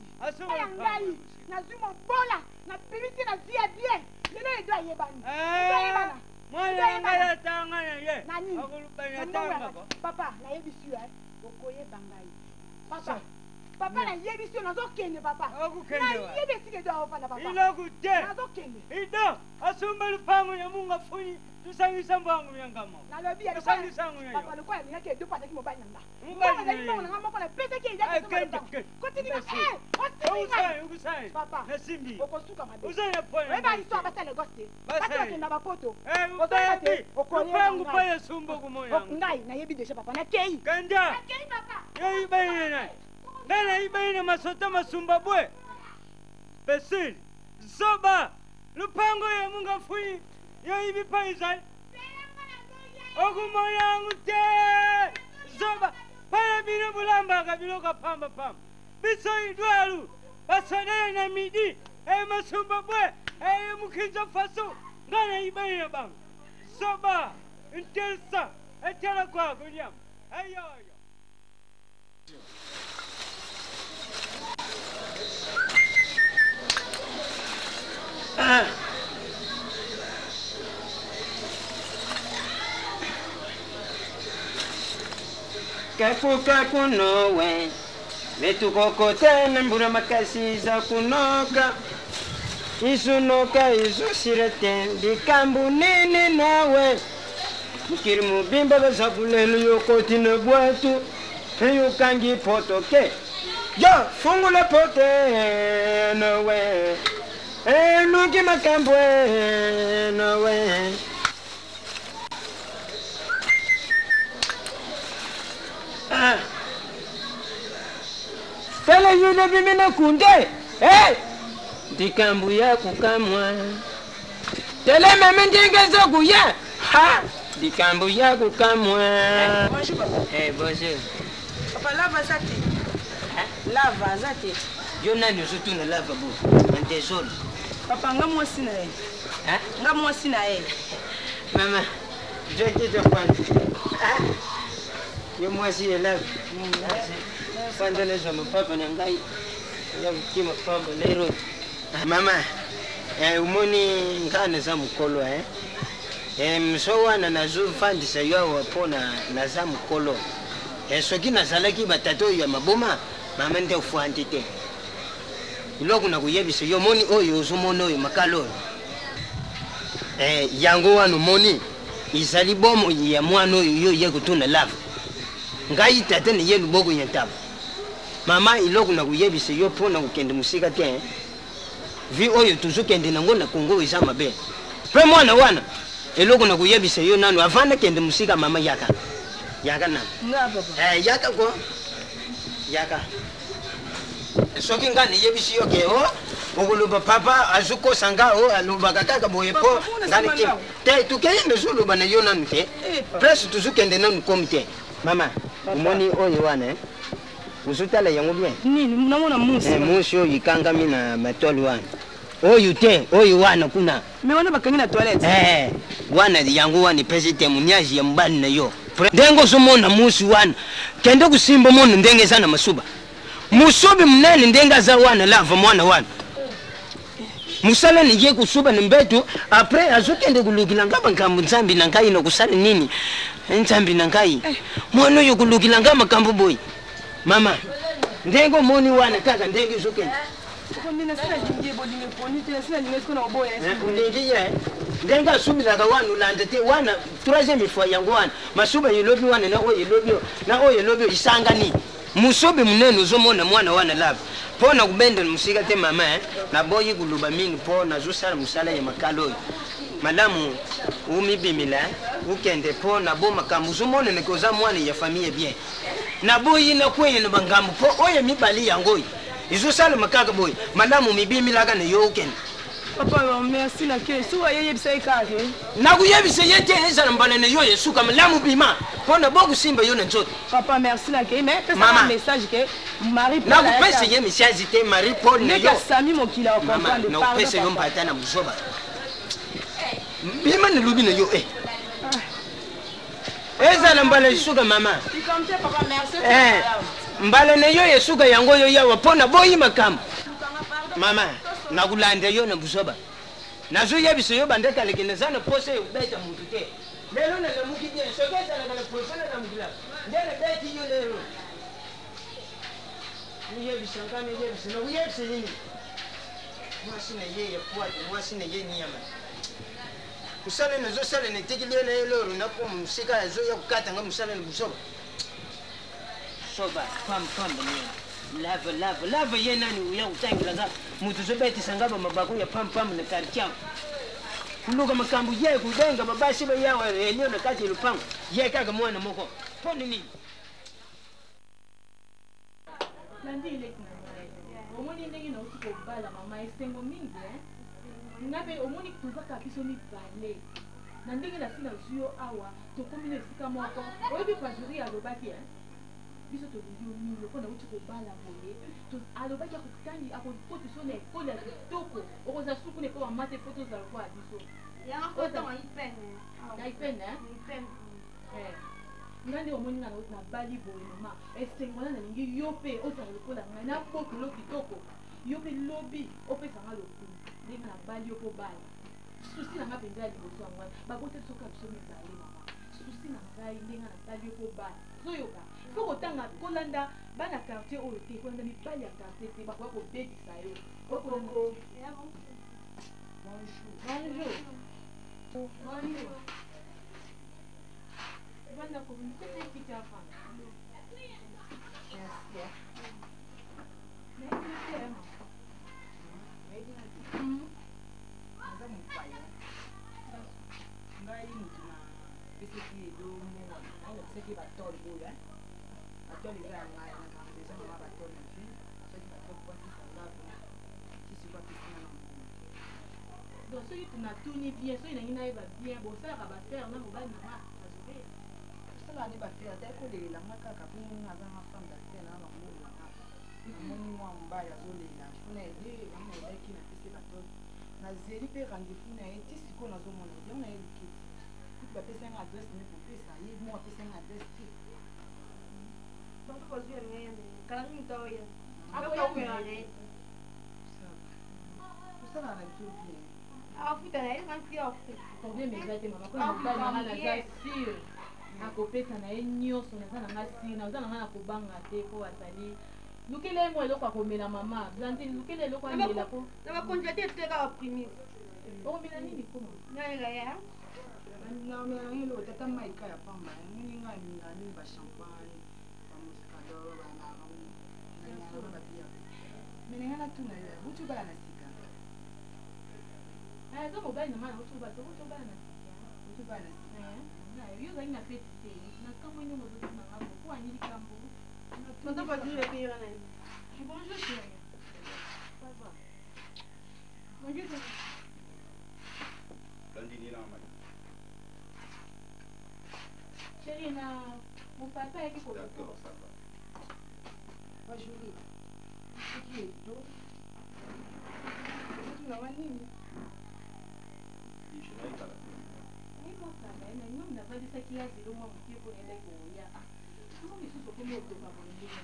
ya ngai. Nazwi mobola, nabimisi, nazwi ya bien. Lelo edo ayebani, edo ayebana. Mwana na ngai atanga na ye. Na nini? Akolubani atangako. Papa, nayebisi yo, okoyeba ngai papa. Papa, nayebisi yo, nazokende papa, nayebi esika edo aofanda papa. Iloku te. Nazokende. Ido asomba lupango ya Mungu afuni, tusangisa mbwangu ya ngamo. Nalobi ya papa, lokola alingaki edo mpo azalaki mobali na nga, mbongo ezali mbongo na nga moko, napesaki ye. Kotininga osimbi papa, okosuka mabe. Oyeba histoire basa Lagos te, basi bakenda bapoto, ozoyeba te. Okoyeba ngai. Nayebi deja papa, nakei. Kenda. Nakei papa. Yoyibayina ngai, nayibayina masota masumba bwe pesili zoba lupango ya Mungu afuni yoyibi pa izali okumona yangu te zoba. Pala bino bulambaka biloko pamba pamba, biso idwalu basodele na midi eye masumba bwe eye mukinza faso. Ngai nayibayina bango zoba ntelsa etela kwako nyama eyoyo. Ah. Kakuka kunowe vetukokotana mbula makasi iza kunoka izunoka izusira te likambo nini nawe mokili mobimba baza kulelu yokoti na bwatu yokangi potoke yo fungola pote nowe eluki makambo nowe. Ah. Tala yo na bimi na kunde. Hey! Likambo ya kokamwa. Tala mama ndenge azokuya. Ha! Likambo ya kokamwa. Bonjour papa. Eh, bonjour. Papa, lava aza te? Lava aza te? Yo nani ozotuna lava bo? En désordre. Papa, nga mwasi na ye. Nga mwasi na ye. Mama, joki tofanda. Yo mwasi ya lava. Fanda nazwa mapapa na ngai. Ya kokima pamba lero. Mama, omoni ngai naza mokolo eh? Moso wana nazofandisa yo awa mpo naza mokolo. Soki nazalaki batata oyo ya maboma, mama nde ofandi te. Eloko na koyebisa yo, omoni oyo ozomona oyo makala oyo, yango wana omoni ezali bomoi ya mwana oyo yo ye kotuna lava. Ngai tata na ye loboko ya ntaba. Mama, eloko na koyebisa yo mpo na kokende mosika te, vi oyo tozokende nango na Kongo eza mabe. Mpe mwana wana, eloko na koyebisa yo nano avant nakende mosika, mama, yaka, yaka nano. Yaka ko, yaka. Soki ngai nayebisi yo ke o okoloba papa azokosa nga, o alobaka kaka boye mpo ngai te. Tokei, nazoloba na yo nanu te, place tozokende nanu komi te. Mama, omoni oyo wana, ozotala yango bien? Nini namona? Musi. Musi oyo ikangami na matole wana, oyo te, oyo wana kuna. Me wana bakangi na toilette. Wana yango wana epesi témoignage ya mobali na yo. Ndenge ozomona musi wana, kende kosimba omona ndenge eza na masuba. Mosobi monene ndenge aza wana lava mwana wana. Mosala na ye kosuba na mbeto, après azokende kolukila nga makambo nzambe na ngai na kosala nini? Nzambe na ngai. Mwana oyo kolukila nga makambo boye. Mama, ndenge omoni wana kaka ndenge ezokende. Olingi ye ndenge asubilaka wana olanda te wana troisième fois yango wana masuba elobi wana na oyo elobi na oyo elobi isangani mosobi monene ozomona mwana wana lave mpo na kobendela mosika te mama eh? Naboyi koloba mingi mpo nazosala mosala ya makala oyo malamu omibimila eh? Okende mpo na bo makambo ozomonana ke oza mwana ya famille bien. Naboyi nakweya na bangambo mpo oyo mibale yango oyo ezosalema kaka boye malamu mibimilaka na yo okende. Papa, merci na ke suka ye yebisa ye kaka ke nakuyebisa ye te ezala mbala na yo esuka malamu bima mpo na bokosimba yo na nzoto. Papa, merci na ke mais pesa nga message ke Marie Paul nakopesa ye message te Marie Paul na yo Sami mokili a comprendre. Nakopesa yo mbata na buzoba bima nalobi na yo eh ezala mbala esuka mama eh, mbala na yo esuka yango yo yawa mpo na boyi makambo mama nakolanda yo na buzoba nazoyebisa yo banda kaleke naza na posa ya kobeta motu te lelo nalamuki bien soki ezalaka na posa nalamukila nde nabeti yo lelo miyebisa nga miyebisa nakuyebisa nini mwasi na ye ya pwate mwasi na ye niama mosala nazosala natikili ye na ye loro nakoma mosika azoya kokata nga mosala na buzoba soba pam pam niama lava lava lava ye nani oya kotangela nga moto ozobetisa nga bamabako ya pam pam na quartier koluka makambo ye kobenga babasi bayawa reunion na kati ya lopango ye kaka mwana moko mpo nini. Nandi eleki na ngai omoni ndenge nauti kobala mama esengo mingi eh? Nga mpe omoni tozaka biso mibale na ndenge nasi nazwi yo awa tokomi na esika moko oyebi pajuri alobaki eh? Biso tolingi yo mingi lokola nauti kobala boye alobaki akotangi akokotisa yo na ekole ya kitoko okozala suku na ekole mama te fo tozala lokola biso na ipene eh? Nga nde omoni nga nabali boye mama esengo wana nalingi yo mpe ozala lokola ngai nabokolo kitoko yo mpe lobi opesa nga lokumu ndenge nabali yo mpo bala susi na nga mpenza ya liboso yango wana babota biso kaka biso mibale mama susi na ngai ndenge nabali yo mpo bala ozoyoka fo kotanga kolanda bana quartier oyo te kolanda mibali ya quartier te bakoya kobebisa yo. Bonjour. Bonjour. Bonjour. Naza mopaya ngai motu na pesaki edo mbongo ngai napesaki batole oyo batole eza ya ngai nazalaka besoin nanga batole na ville soki batole po asisa ndako ti siko apesi nga na mbongo. Donc soki natuni bien soki nangi nayeba bien bosalaka bafere na mobali na nga azobe tosalaka nde bafere ata ekolelela nga kaka mpo nga aza nga femme d'affaire na bambongo na nga namoni mwa mobali azolela mpona ede yango nayebaki napesi batole nazeli mpe rendez-vous na ye ti sikoyo nazomona yango na ye likiti kutu bapesi nga adresse nde kopesa ye mo apesi nga adresse te. Tosalaka na biso bien. Problème eza te mama mpona mobali na nga naza sur akopesa na ye nyonso naza na nga sur naza na nga na kobanga te mpo azali lukela ye mwa eloko akomela mama Blandine lukela eloko amela po na bacongélateur etikaka baprimise. Okomela nini koma naomela nango eloko tata maika ya pamba moni ngai alingaka mingi bachampagne bamuscador bananga babia me na ngai natuna yo buti obala na sika. Aza mobali na ngai nauti obala tokuti obala na sika. Buti obala na sika. Yo ozali na feti te na kambo ndenge ozotuna nga po ani likambo. Bonjour chérie. Ça va? Bonjour chérie. Chérie na mon papa ayaki ko D'accord, ça va. Bajoli soki edo otunanga nini? mwa kala na ngami navandisaki ya zelo mwa moke mpo nayebaki koya. Ah, yango lisusu okomi otonga boye ndenge.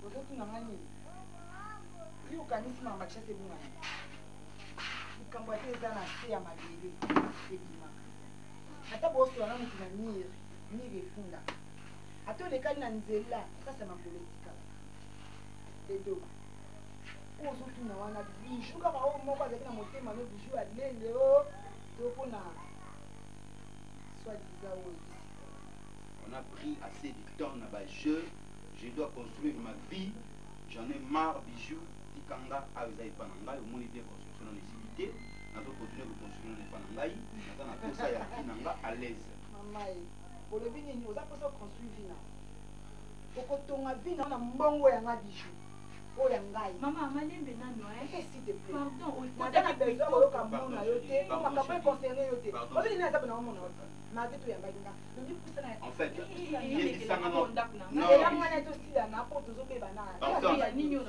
Ozotuna nga nini? Yo okanisi makambo ya Kinshasa ebungana? Likambo ata eza na se ya mabele ebimaka. Ata bosola na moto na mire, mire efundaka. Ata olekani na nzela, trace ya makolo etikala. Edoba. Oyo ozotuna wana bijou kaka oyo moko azalaki na motema no bijou alele o to mpona soit disant oyo oyebisi. On a pris assez du temps na ba jeux, je dois construire ma vie, j'en ai marre bijoux tika nga awa eza epa na ngai omoni bien construction nanu esili te nazo continuer ko construire nanu epa na ngai naza na posa ya vie na nga à l'aise. Mama ye olobi nini oza posa o construire vie na yo okotonga vie na yo na mbongo ya nga bijoux oyo ya ngai. Mama malembe nanu hein. Eh s'il te plaît. Pardon naza na besoin koyoka mot na yo te po makambo e concerne yo te oyebi nini naza pona omona yo te malgre toyambaki nga En fait, yebisa nga non.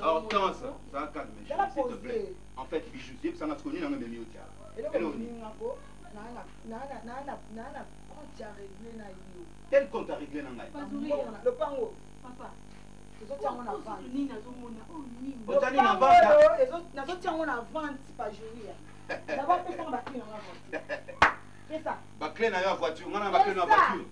Hortense, Hortense, ça calme, s'il te plaît. En fait, bijou, yebisa nga sikoyo nini yango ememi yo tia. Eloko ningako na compte ya réglé na yo. Quel compte à régler na ngai? Lopango. Papa. Tozotia yango na vente. Nini nazomona? Oh nini? Otali na vente? Nazotia yango na vente pa jour. D'abord pesa nga ba clé na nga voiture. Pesa. Ba clé na yo ya voiture, nga na ba clé na voiture.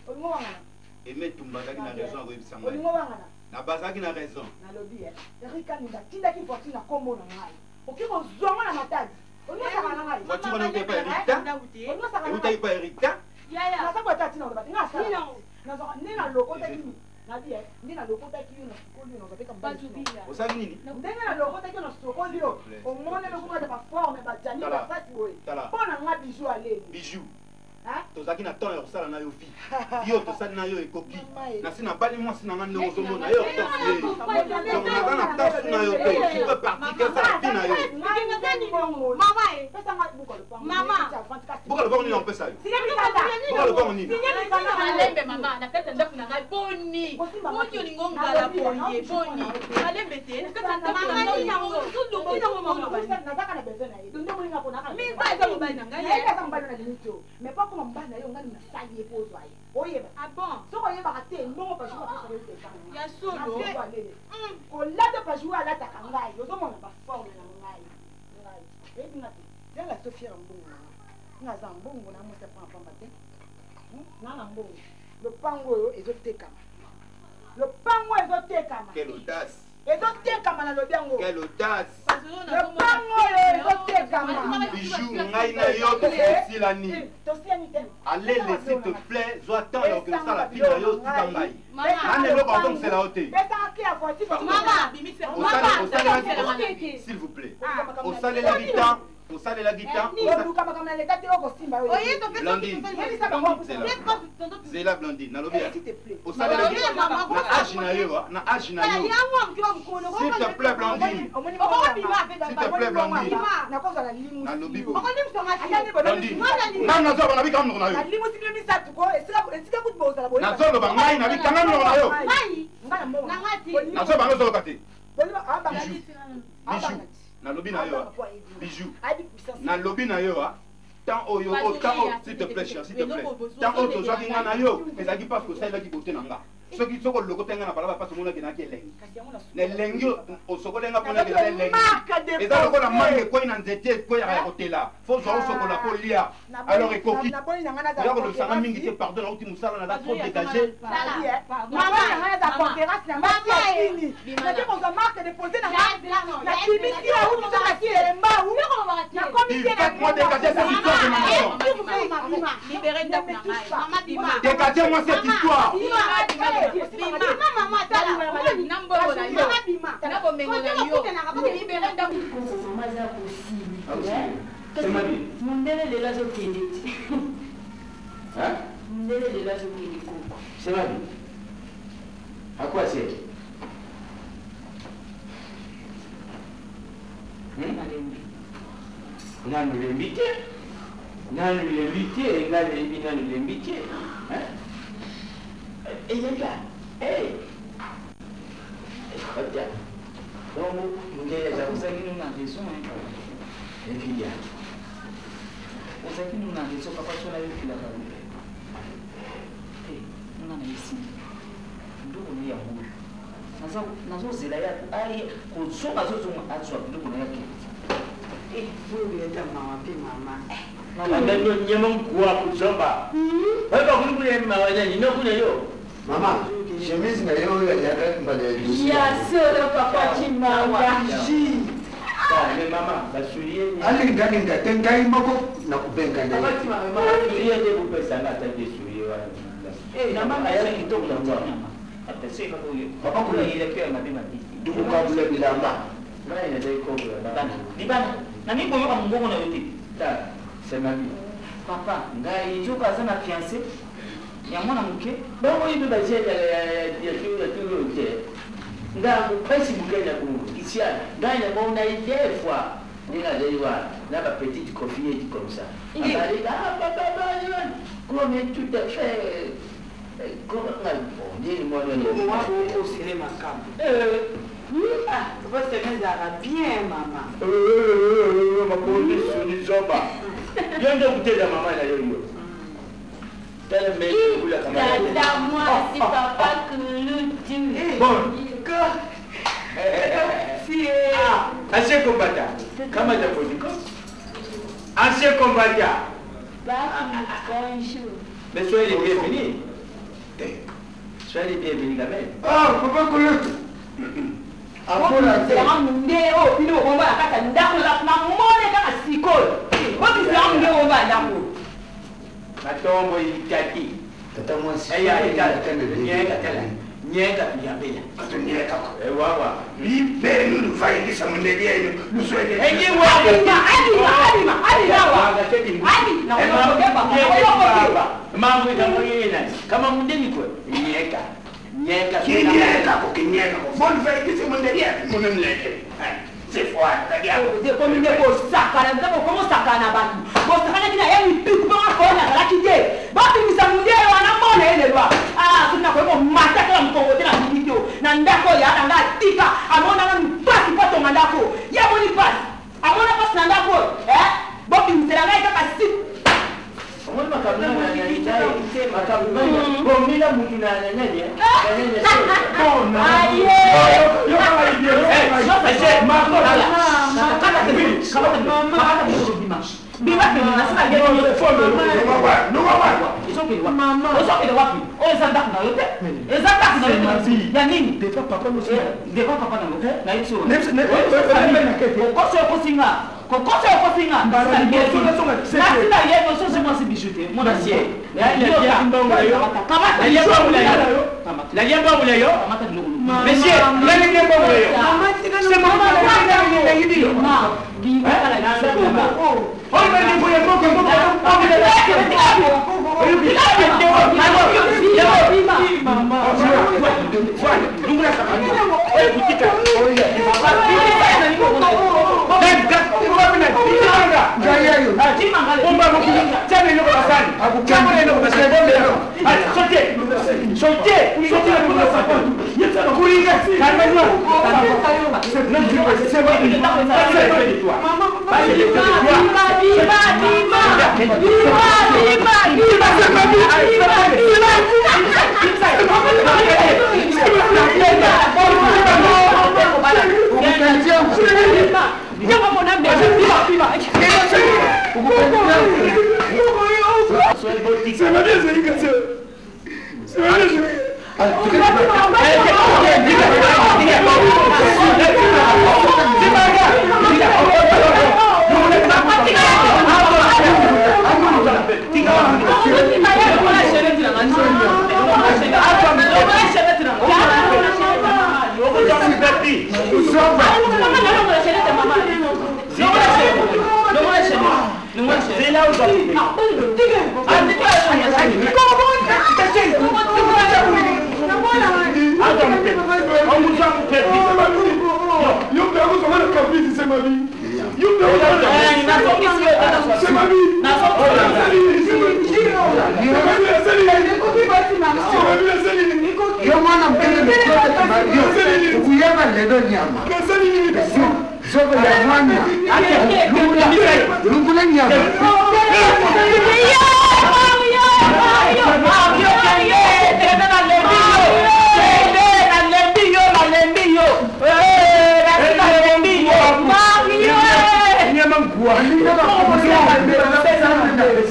Olingo wangana. Aimé Tumba azalaki na raison akoyebisa ngai. Olingo wangana. Na bazalaki na raison. Nalobi eh. Erika Ninga tindaki voiture na kombo na ngai. Okoki kozwa ngo na Matadi. Olingo osaka na ngai. Voiture wana euti epa Erika. Eutaki epa Erika. Yaya. Naza ko ata tina oloba te. Nga asala. Nazwaka nde nalokotaki nabi eh nde nalokotaki yo na sukoli yo nazwa mpe kamobali. Osali nini? Ndenge nalokotaki yo na sukoli yo omoni eloko moko ya baforme bajani basasi boye mpo na nga bijou aleli. Bijou. Tozalaki na temps ya kosala na yo vie. Yo tosali na yo ekoki. Nasi nabali mwasi na nga ndenge ozomona yo Hortense ye. Donc naza na temps na yo te. Tu peux partir kesala vie na yo. Buka lopango nini nakopesa yo? Buka lopango nini? Malembe mama, na kati ya ndako na ngai boni. Boni olingo ngala boye boni. Malembe te, na kati ya ndako na ngai nazaka na besoin na ye donc nde moninga pona Minza eza mobali na ngai. Nayebi aza mobali na limite oyo mais po akoma mobali na yo ngai nasali ye po ozwa ye oyeba soki oyebaka te mbongo pajou apesaka yo te ya solo kolata pajou alataka ngai ozomona baforme na ngai ngai oyebi nga te zala so fiere mbongo na nga nga aza mbongo na mwasi apanga pamba te nga na mbongo lopango oyo ezotekama lopango ezotekama Quelle audace! Ezotekama nalobi yango. Quelle audace! Lopango oyo ezotekama. Bijou ngai na yo tosilani. Tosilani te. Alele s'il te plaît zwa temps ya kokende kosala vie na yo tika ngai. Nani eloko akozongisela yo te. Pesaka clé ya voiture. Osalelaki s'il vous plaît. Osalelaki temps osalelaki temps oluka makambo na leta te okosimba yo Blandine zela Blandine nalobi osalelaki na age na yo na age na yo s'il te plaît Blandine s'il te plaît Blandine nalobi Blandine ngai nazoloba nabika monoko na yo nazoloba ngai nabikanga monoko na yo nazoloba nozoloka te bijou bijou nalobi na yo bijou nalobi na yo temps oyo temps oyo s'il te plaît cher s'il te plaît temps oyo tozwaki nga na yo ezalaki parce que osalelaki bote na nga soki soki olokotaki nga na balabala mpasi omonaki naki elengi na elengi osokoli nga mpona eza elengi eza lokola manga ekwei na nzete ekweyaka ya kotela fo zwa osokola mpo lia alors ekoki oya kolobisa nga mingi te pardon nauti mosala naza trop dégagé Faites-moi dégager cette histoire de ma maison. Dégagez-moi cette histoire. Mundele lelo azokende te. Mundele lelo azokende koko. Semabi. Akwase. Nalembi. Nanu lembi te. Nanu lembi te. Ngai nayebi nanu lembi te. Eyaka. Hey. Oja. Bongo mundele aza ozali no na raison hein. Evidia. Ozalaki ndu na raison papa so nayokelaka yo te. Nga nayesi biloko na ye yango oyo nazozela ye aye kozonga azozonga azwa biloko na ye akende. Oyobelata mawa mpe mama. Mama nyama mkuwa kuzomba. Wewe kulikunya mawa nani nokunya yo. Mama, chemise na yo oyo ayakaki mbala ya liboso. Ya solo papa Chimanga. Mais mama, basulie. Alinga linga te ngai moko nakobenga na ye. Basulie nde bopesanga ata te sulie wana. Na mama ya kitoko na mwana. Papa kuna dukukabula bilamba. Ngai nazali kobola bana. Libana, nalingi koyoka mongongo na yo te. Ta, c'est ma vie. Papa, ngai nzoka aza na fiancé ya mwana moke. Bango yibe bajene ya tulu te. Ngai mpasi moke na bongo. Kisiana, ngai na mona ye deux fois. Ndenge azali wana na ba petite coffee comme ça. Abali ah papa papa comme tout à fait comme ngai bon ndenge mwana oyo. Osele makambo. Ah, papa Stéphane ezalaka bien mama. Makondi soni zoba. Yo nde okuteza mama na yo yo. Tala mbele kula kama. Tata mwasi papa Kulutu. Bon. Si. Ah, ancien combattant. Kama ta politiko. Ancien combattant. Bonjour. Mais soyez les bienvenus. Soyez les bienvenus quand même. Ah, papa Kulutu. Akola munde oyo bino bokomba na kati ya ndako namone kaka sikoyo bobisaka munde oyo bomba ndako. Matombo itaki. Tata mwasi. Eya itala. Nyeka tala. Nyeka kuyambela. Atonyeka ko. Ewawa. Bipenu lufaikisa mundeli yenu luswele. Enyi wa. Abima abima abima abima wa. Abi na oyokoke. Mambo itamoyena. Kama mundeni kwe. Nyeka. Nyeka. Kinyeka ko kinyeka ko. Bolufaikisa mundeli yenu munemleke. C'est froid, komi nde kosakana nzambe okomosakana na bato bosakanaki na ye mipiku mpo akona azalaki te babimisa mondele wana mona ye lelo soki nakoki komata te na mokongo te na miniti oyo na ndako oyo na nga atika amonana mpasi mpo atonga ndako ye amoni mpasi amona mpasi na ndako oyo bobimisela ngai kaka si omoni makambo bomila mutu na nani ozokende wapi oyo eza ndako na yo te eza ndako na yo te ya nini devant papa na yo nayebisi okosi okosinga kokosi okosinga nasila ye ososi mwasi bijou te mwana sie nalia mbongo na yo monsieur nalia mbongo na yo c'est mon Yo mwana mpende okuyeba lelo nyama zoko ya mwana lungula nyama.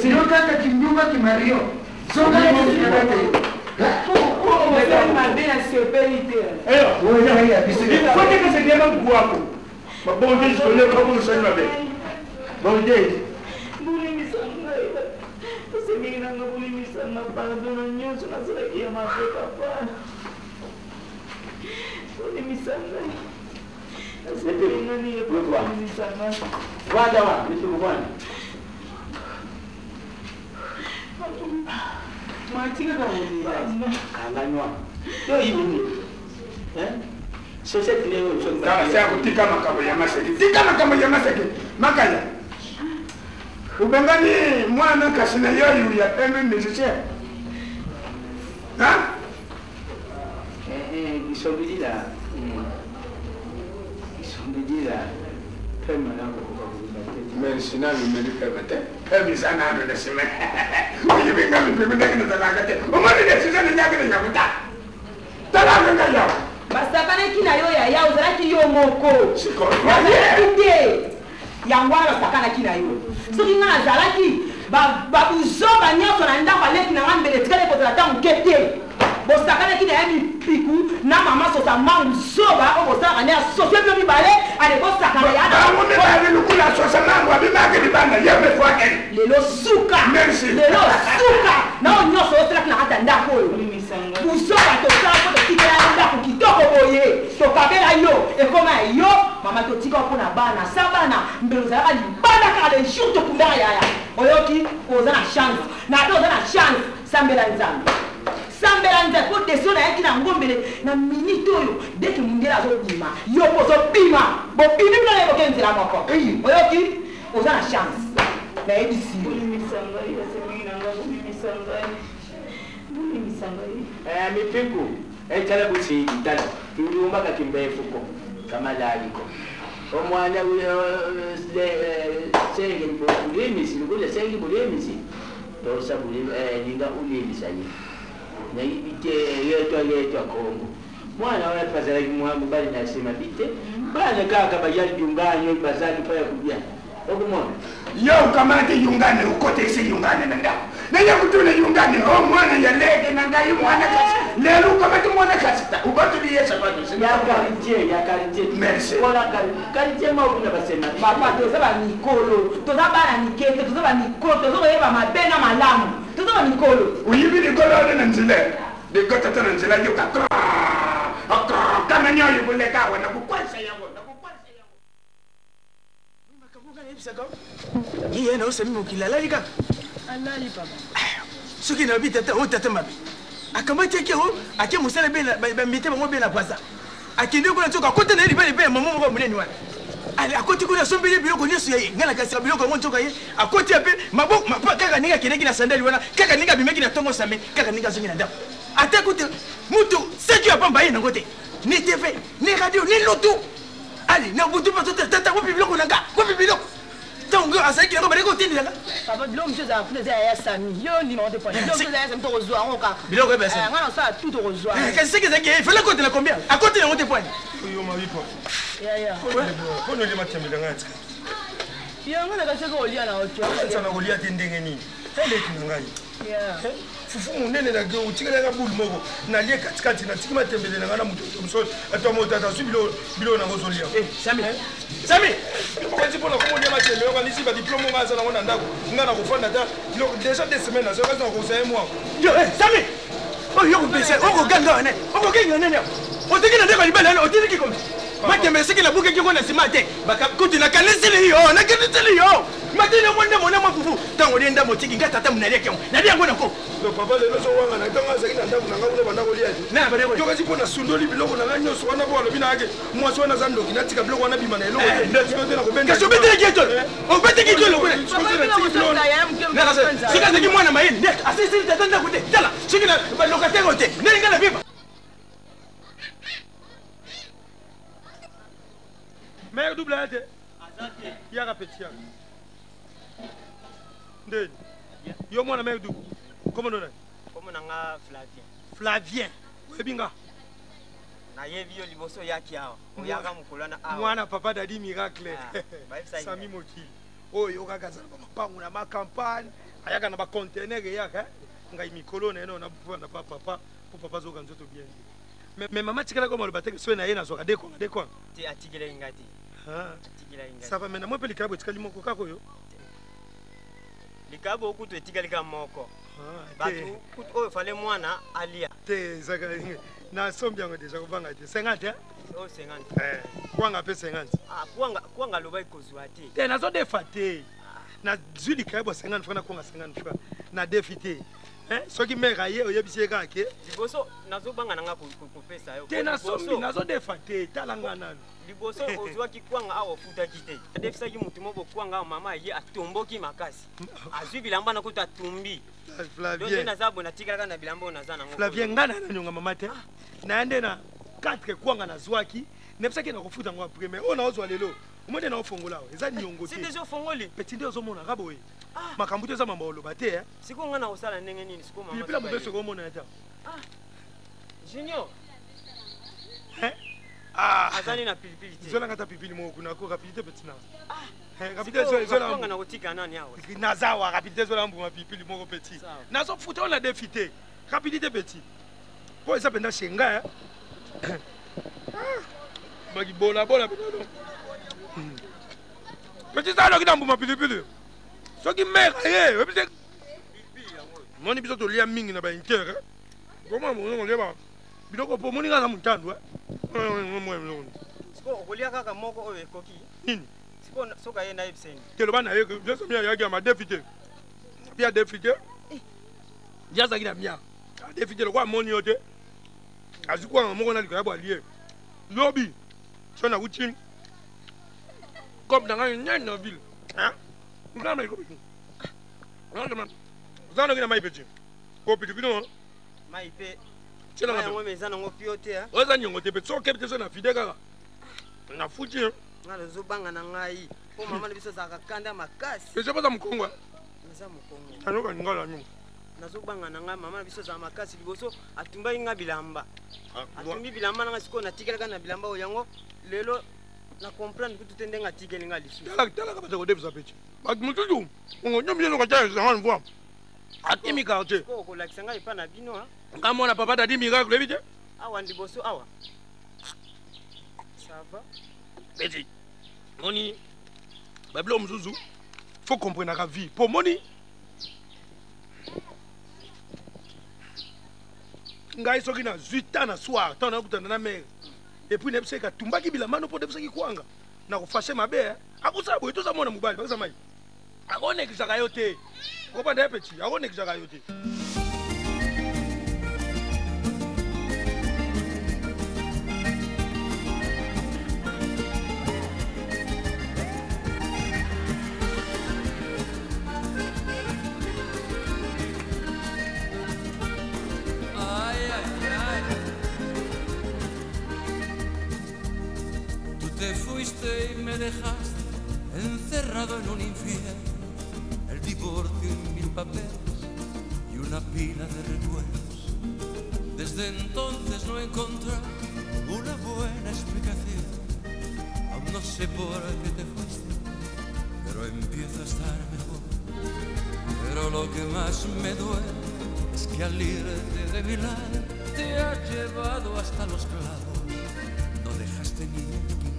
Yo kaka kindumba kimario mabe nasepeli te. Bolimbisa ngai, osengi nanga bolimbisa nga pardon na nyonso nasalaki ya mabe papa. Bolimbisa ngai, nasepeli nga ndenge papa bolimbisa nga. Vanda wana, biso vanda. Matika kaka kolela. Kanga nwa. Yo yibi nini? Hein? Société ndenge oyo soki Tala se akotika makambo ya maseke. Tika makambo ya maseke. Makaya. Ubengani mwana kasi na yoyu ya pembe musicien. Hein? Eh eh, isombidila. Isombidila. Pema nako kokakuba te. Merci nanu meli pema te. Pema eza nanu na nsima. Oyebi nga mipeko ndenge nazalaka te. Omoni desizio nanyaki na nyakuta. Tala nga yawa. Basakanaki na yo yaya, ozalaki yo moko. Nazalaki te. Yango wana basakanaki na yo. Soki ngai nazalaki, babuzoba nyonso na ndako aleki na ngai mbele etikali kozala ata moke te. Bosakanaki na ye mipiku na mama sosa mangu zoba oyo bosalaka nde asosie bino mibale ale bosakana ya bango mibale lokola sosa mangu abimaki libanda ye mefwakeli. Lelo suka. Merci. Lelo suka na oyo nyonso osalaki na kati ya ndako oyo. Buzoba tosala mpo totikela yo ndako kitoko boye, tokabela yo ekoma ya yo mama, totika yo mpo na bana sa bana mbele ozalaka libanda kaka le jour tokundaka yaya. Oyoki oza na chance na pe oza na chance, sambela Nzambe, sambela Nzambe mpo desio nayaki na ngombele na minute oyo deke mundele azobima yo mpo ozobima, bobimi bino naye boke nzela moko. Oyoki oza na chance, nayebisi yo. Bolimbisa ngai, basengi na ngai bolimbisa ngai, bolimbisa ngai. Eh, mipiku etala butsiki tala kindumba kakimbefuko kamalaliko omwana senge bulimisi lukuza sengi bulimisi tosa linga ulimisa ye nayebi te letwa letwa kongo mwana wana bazalaki mwa mobali na nsima bite bana kaka bayali yungani bazali mpa ya kulia okomona yo ukamate yungane ukotese yungane na ndako naye kutuna yungane o mwana ya leke na ngai mwana kasi lelo ukamate mwana kasi ta ubatuli ye sapato ya quartier ya quartier. Merci. Wala quartier moko na basema. Papa, toza bamikolo, toza bana mike te, toza bamikolo, toza koyeba mabe na malamu, toza bamikolo. Oyibi likolo wana na nzela likotata na nzela yoka kama nyoyo koleka awa nakokwesa yango. Iye na osami mokili alali kaka. Alali papa. Soki nayebi tata oyo tata mabe akamati ake o ake mosala be bamite bango be na bwaza akende kuna nzoka akota na ye libala epai ya mama moko ya monene wana. Ale akoti kuna asombeli biloko nyonso ya ye ngai nakasaka biloko yango nzoka ye akoti ya mpe maboko kaka ndenge akendeki na sandali wana kaka ndenge abimaki na ntongo same kaka ndenge azongi na ndako ata kutu mutu seki ya pamba ye nango te ni tv ni radio ni lutu. Ale na butu mpe totala tata wapi biloko na nga wapi biloko ntango azalaki yango bandeki kotindelanga. Papa, biloko mosusu ezala kuna eza ya Sami, yo ndima ngo te pona biloko mosusu eza ya Sami, tokozwa yango kaka. Biloko ya Sami. Nga nasala tout tokozwa. Kasi seki ezalaki ye fallait akotela combien akotela yango te poani. Yo mabipo. Yaya. Pona olima tembela ngai tika. Yango nakasaki kolia na oto. Nsana kolia te ndenge nini? Eleki na ngai. Fufu monene na otikelaka bule moko nalie katikati natiki matembele na ngai na moto mosusu ato motata azwi biloko nango ozolia. Sami Sami okanisi mpona komolia matembele okanisi badiplome ngai aza nango na ndako ngai nakofanda ta biloko déjà 2 semaines nazo kasi nakokosa ye mwa. Yo Sami oyo yo kopesa okoganga wana okokenga nani otiki na ndako ya libala wana otindiki komi matembele soki nabukaki yango na nsima te kutu nakanisili yo nakanisili yo matini yango ndambo na mwa fufu ntango olie ndambo otiki ngai tata monaliaki yango nalia yango nako. Papa lelo ozowanga na ntango azalaki na ndako na ngai kuna banda kolia te yokasi mpo nasundoli biloko na ngai nyonso wana po alobi na yake mwasi wana aza ndoki natika biloko wana bima na eloko te nakobenda. Kasi obetelaki ye tolo obetaki tolo kuna soki azalaki mwana mayele nde asilisili tata ndako te tala soki na balocataire oyo te ndenge ngai na viva. Mère double aya te yaka petit yaka. Ndeni yo mwana mère du kombo nani? Kombo na nga Flavien. Flavien, oyebi nga? Nayebi yo liboso oyaki awa. Oyaka mokolo wana awa. Mwana papa Dadi Miracle. Ah, Sami Mokili. Oyo oyokaka azala ba mapangu na ma campagne, ayaka na ba conteneur eyaka. Eh? Ngai mikolo na ye na na pa papa, po papa azoka nzoto bien te. Mais mama tikalaka maloba te soki na ye nazwaka de kwanga de kwanga. Te atikelaki ngai te. Ah. Ça va maintenant moi mpe likabo etikali moko kaka oyo. Likabo kutu etikali kaka moko. Bato kutu oyo fale mwana alia. Te ezaka nasombi yango deja kobanga te 50 oyo 50 eh, kwanga mpe 50 ah, kwanga kwanga alobaki kozwa te te nazodefa te nazwi likayebo 50 franc na kwanga 50 franc na defi te eh, soki mere aye oyebisi ye kaka ke liboso nazobanga na nga kopesa yo te nasombi nazodefa te tala nga nanu Liboso ozwaki kwanga awa ofutaki te. Adefisaki mutu moko kwanga awa mama aye atomboki makasi. Azwi bilamba na kutu atumbi. Flavien. Donc naza boye natikalaka na bilamba oyo naza nango. Flavien nga na nionga mama te. Na nde na 4 kwanga nazwaki. Nebisaki na kofuta ngo après mais oyo naozwa lelo. Omoni na ofongola awa eza niongo te. Si deja ofongoli. Petit nde ozomona ka boye. Makambo te eza mambo oloba te eh. Sikoyo nga nakosala ndenge nini sikoyo mama. Pilipili ya mobesu okomona ya ta. Ah. Junior. Hein? Ah. Azali na pilipili te. Zola ngata pilipili moko kuna ko rapidité petit na. Ah. Hein, rapidité zola zola. Na kotika nani awa? Nazawa rapidité zola mbuma pilipili moko petit. Nazo futa on a défi te. Rapidité petit. Po eza penda chez nga. Hein. Ah. Baki bola bola penda no. Petit ça loki na mbuma pilipili. Soki mère aye, oyebi moni biso tolia mingi na ba inter. Hein? Comment mon kolia biloko mpo omoni nga aza motandu sikoyo okolia kaka moko oyo ekoki nini sikoyo soki aye nayebisa ye te loba na ye nyonso mi ayaki ya madefi te mpe adefi te ye azalaki na mia adefi te lokola amoni yo te azwi kwanga moko na likaya bwa alie lobi so nakuti kope na ngai nene na ville oza noki na mai peti ko pilipili mai mpe Tiela yango mais eza nango pio te oyo eza niongo te mpe soki okebi te so na fide kaka na futi nga nazobanga na ngai mpo mama na biso azalaka kanda makasi eza mpoza mokongo naza mokongo nayoka lingala niongo nazobanga na ngai mama na biso azala makasi liboso atumbaki ngai bilamba ah, atumbi bilamba na ngai sikoyo natikelaka na bilamba oyo yango lelo na comprendre kutu te ndenge atikeli ngai lisusu talaka bato kodebisa peti bato mosusu ongo nyomi eloka ta ezanga mvua akimi quartier okolakisa ngai epa na bino nga mwana papa dadi miracle oyebi te awa liboso awa ça va petit moni babiloko mosusu faut comprenaka vie mpo moni ngai soki nazwi temps na soir ntango nakutana na mare epuis nayebisaki atumbaki bilamba no mpo debisaki kwanga nakofashe mabe eh. akosala boye toza mwana mobali bakisa mai akonekisaka yo te okobanda ye peti akonekisaka yo te. Tú te fuiste y me dejaste encerrado en un infierno, el divorcio y mil papeles y una pila de recuerdos. Desde entonces no he encontrado una buena explicación. Aún no sé por qué te fuiste, pero empiezo a estar mejor. Pero lo que más me duele es que al irte de mi lado te has llevado hasta los clavos. No dejaste ni un quinqué.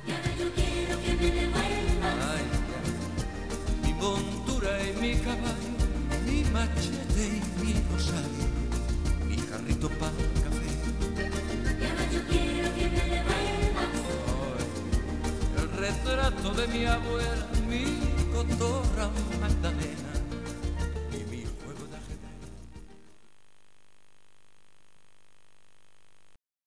Y ahora yo quiero que me devuelvas. Ay, ay, mi montura y mi caballo, mi machete y mi rosario, mi jarrito para café. Y ahora yo quiero que me devuelvas. El retrato de mi abuela, mi cotorra Magdalena,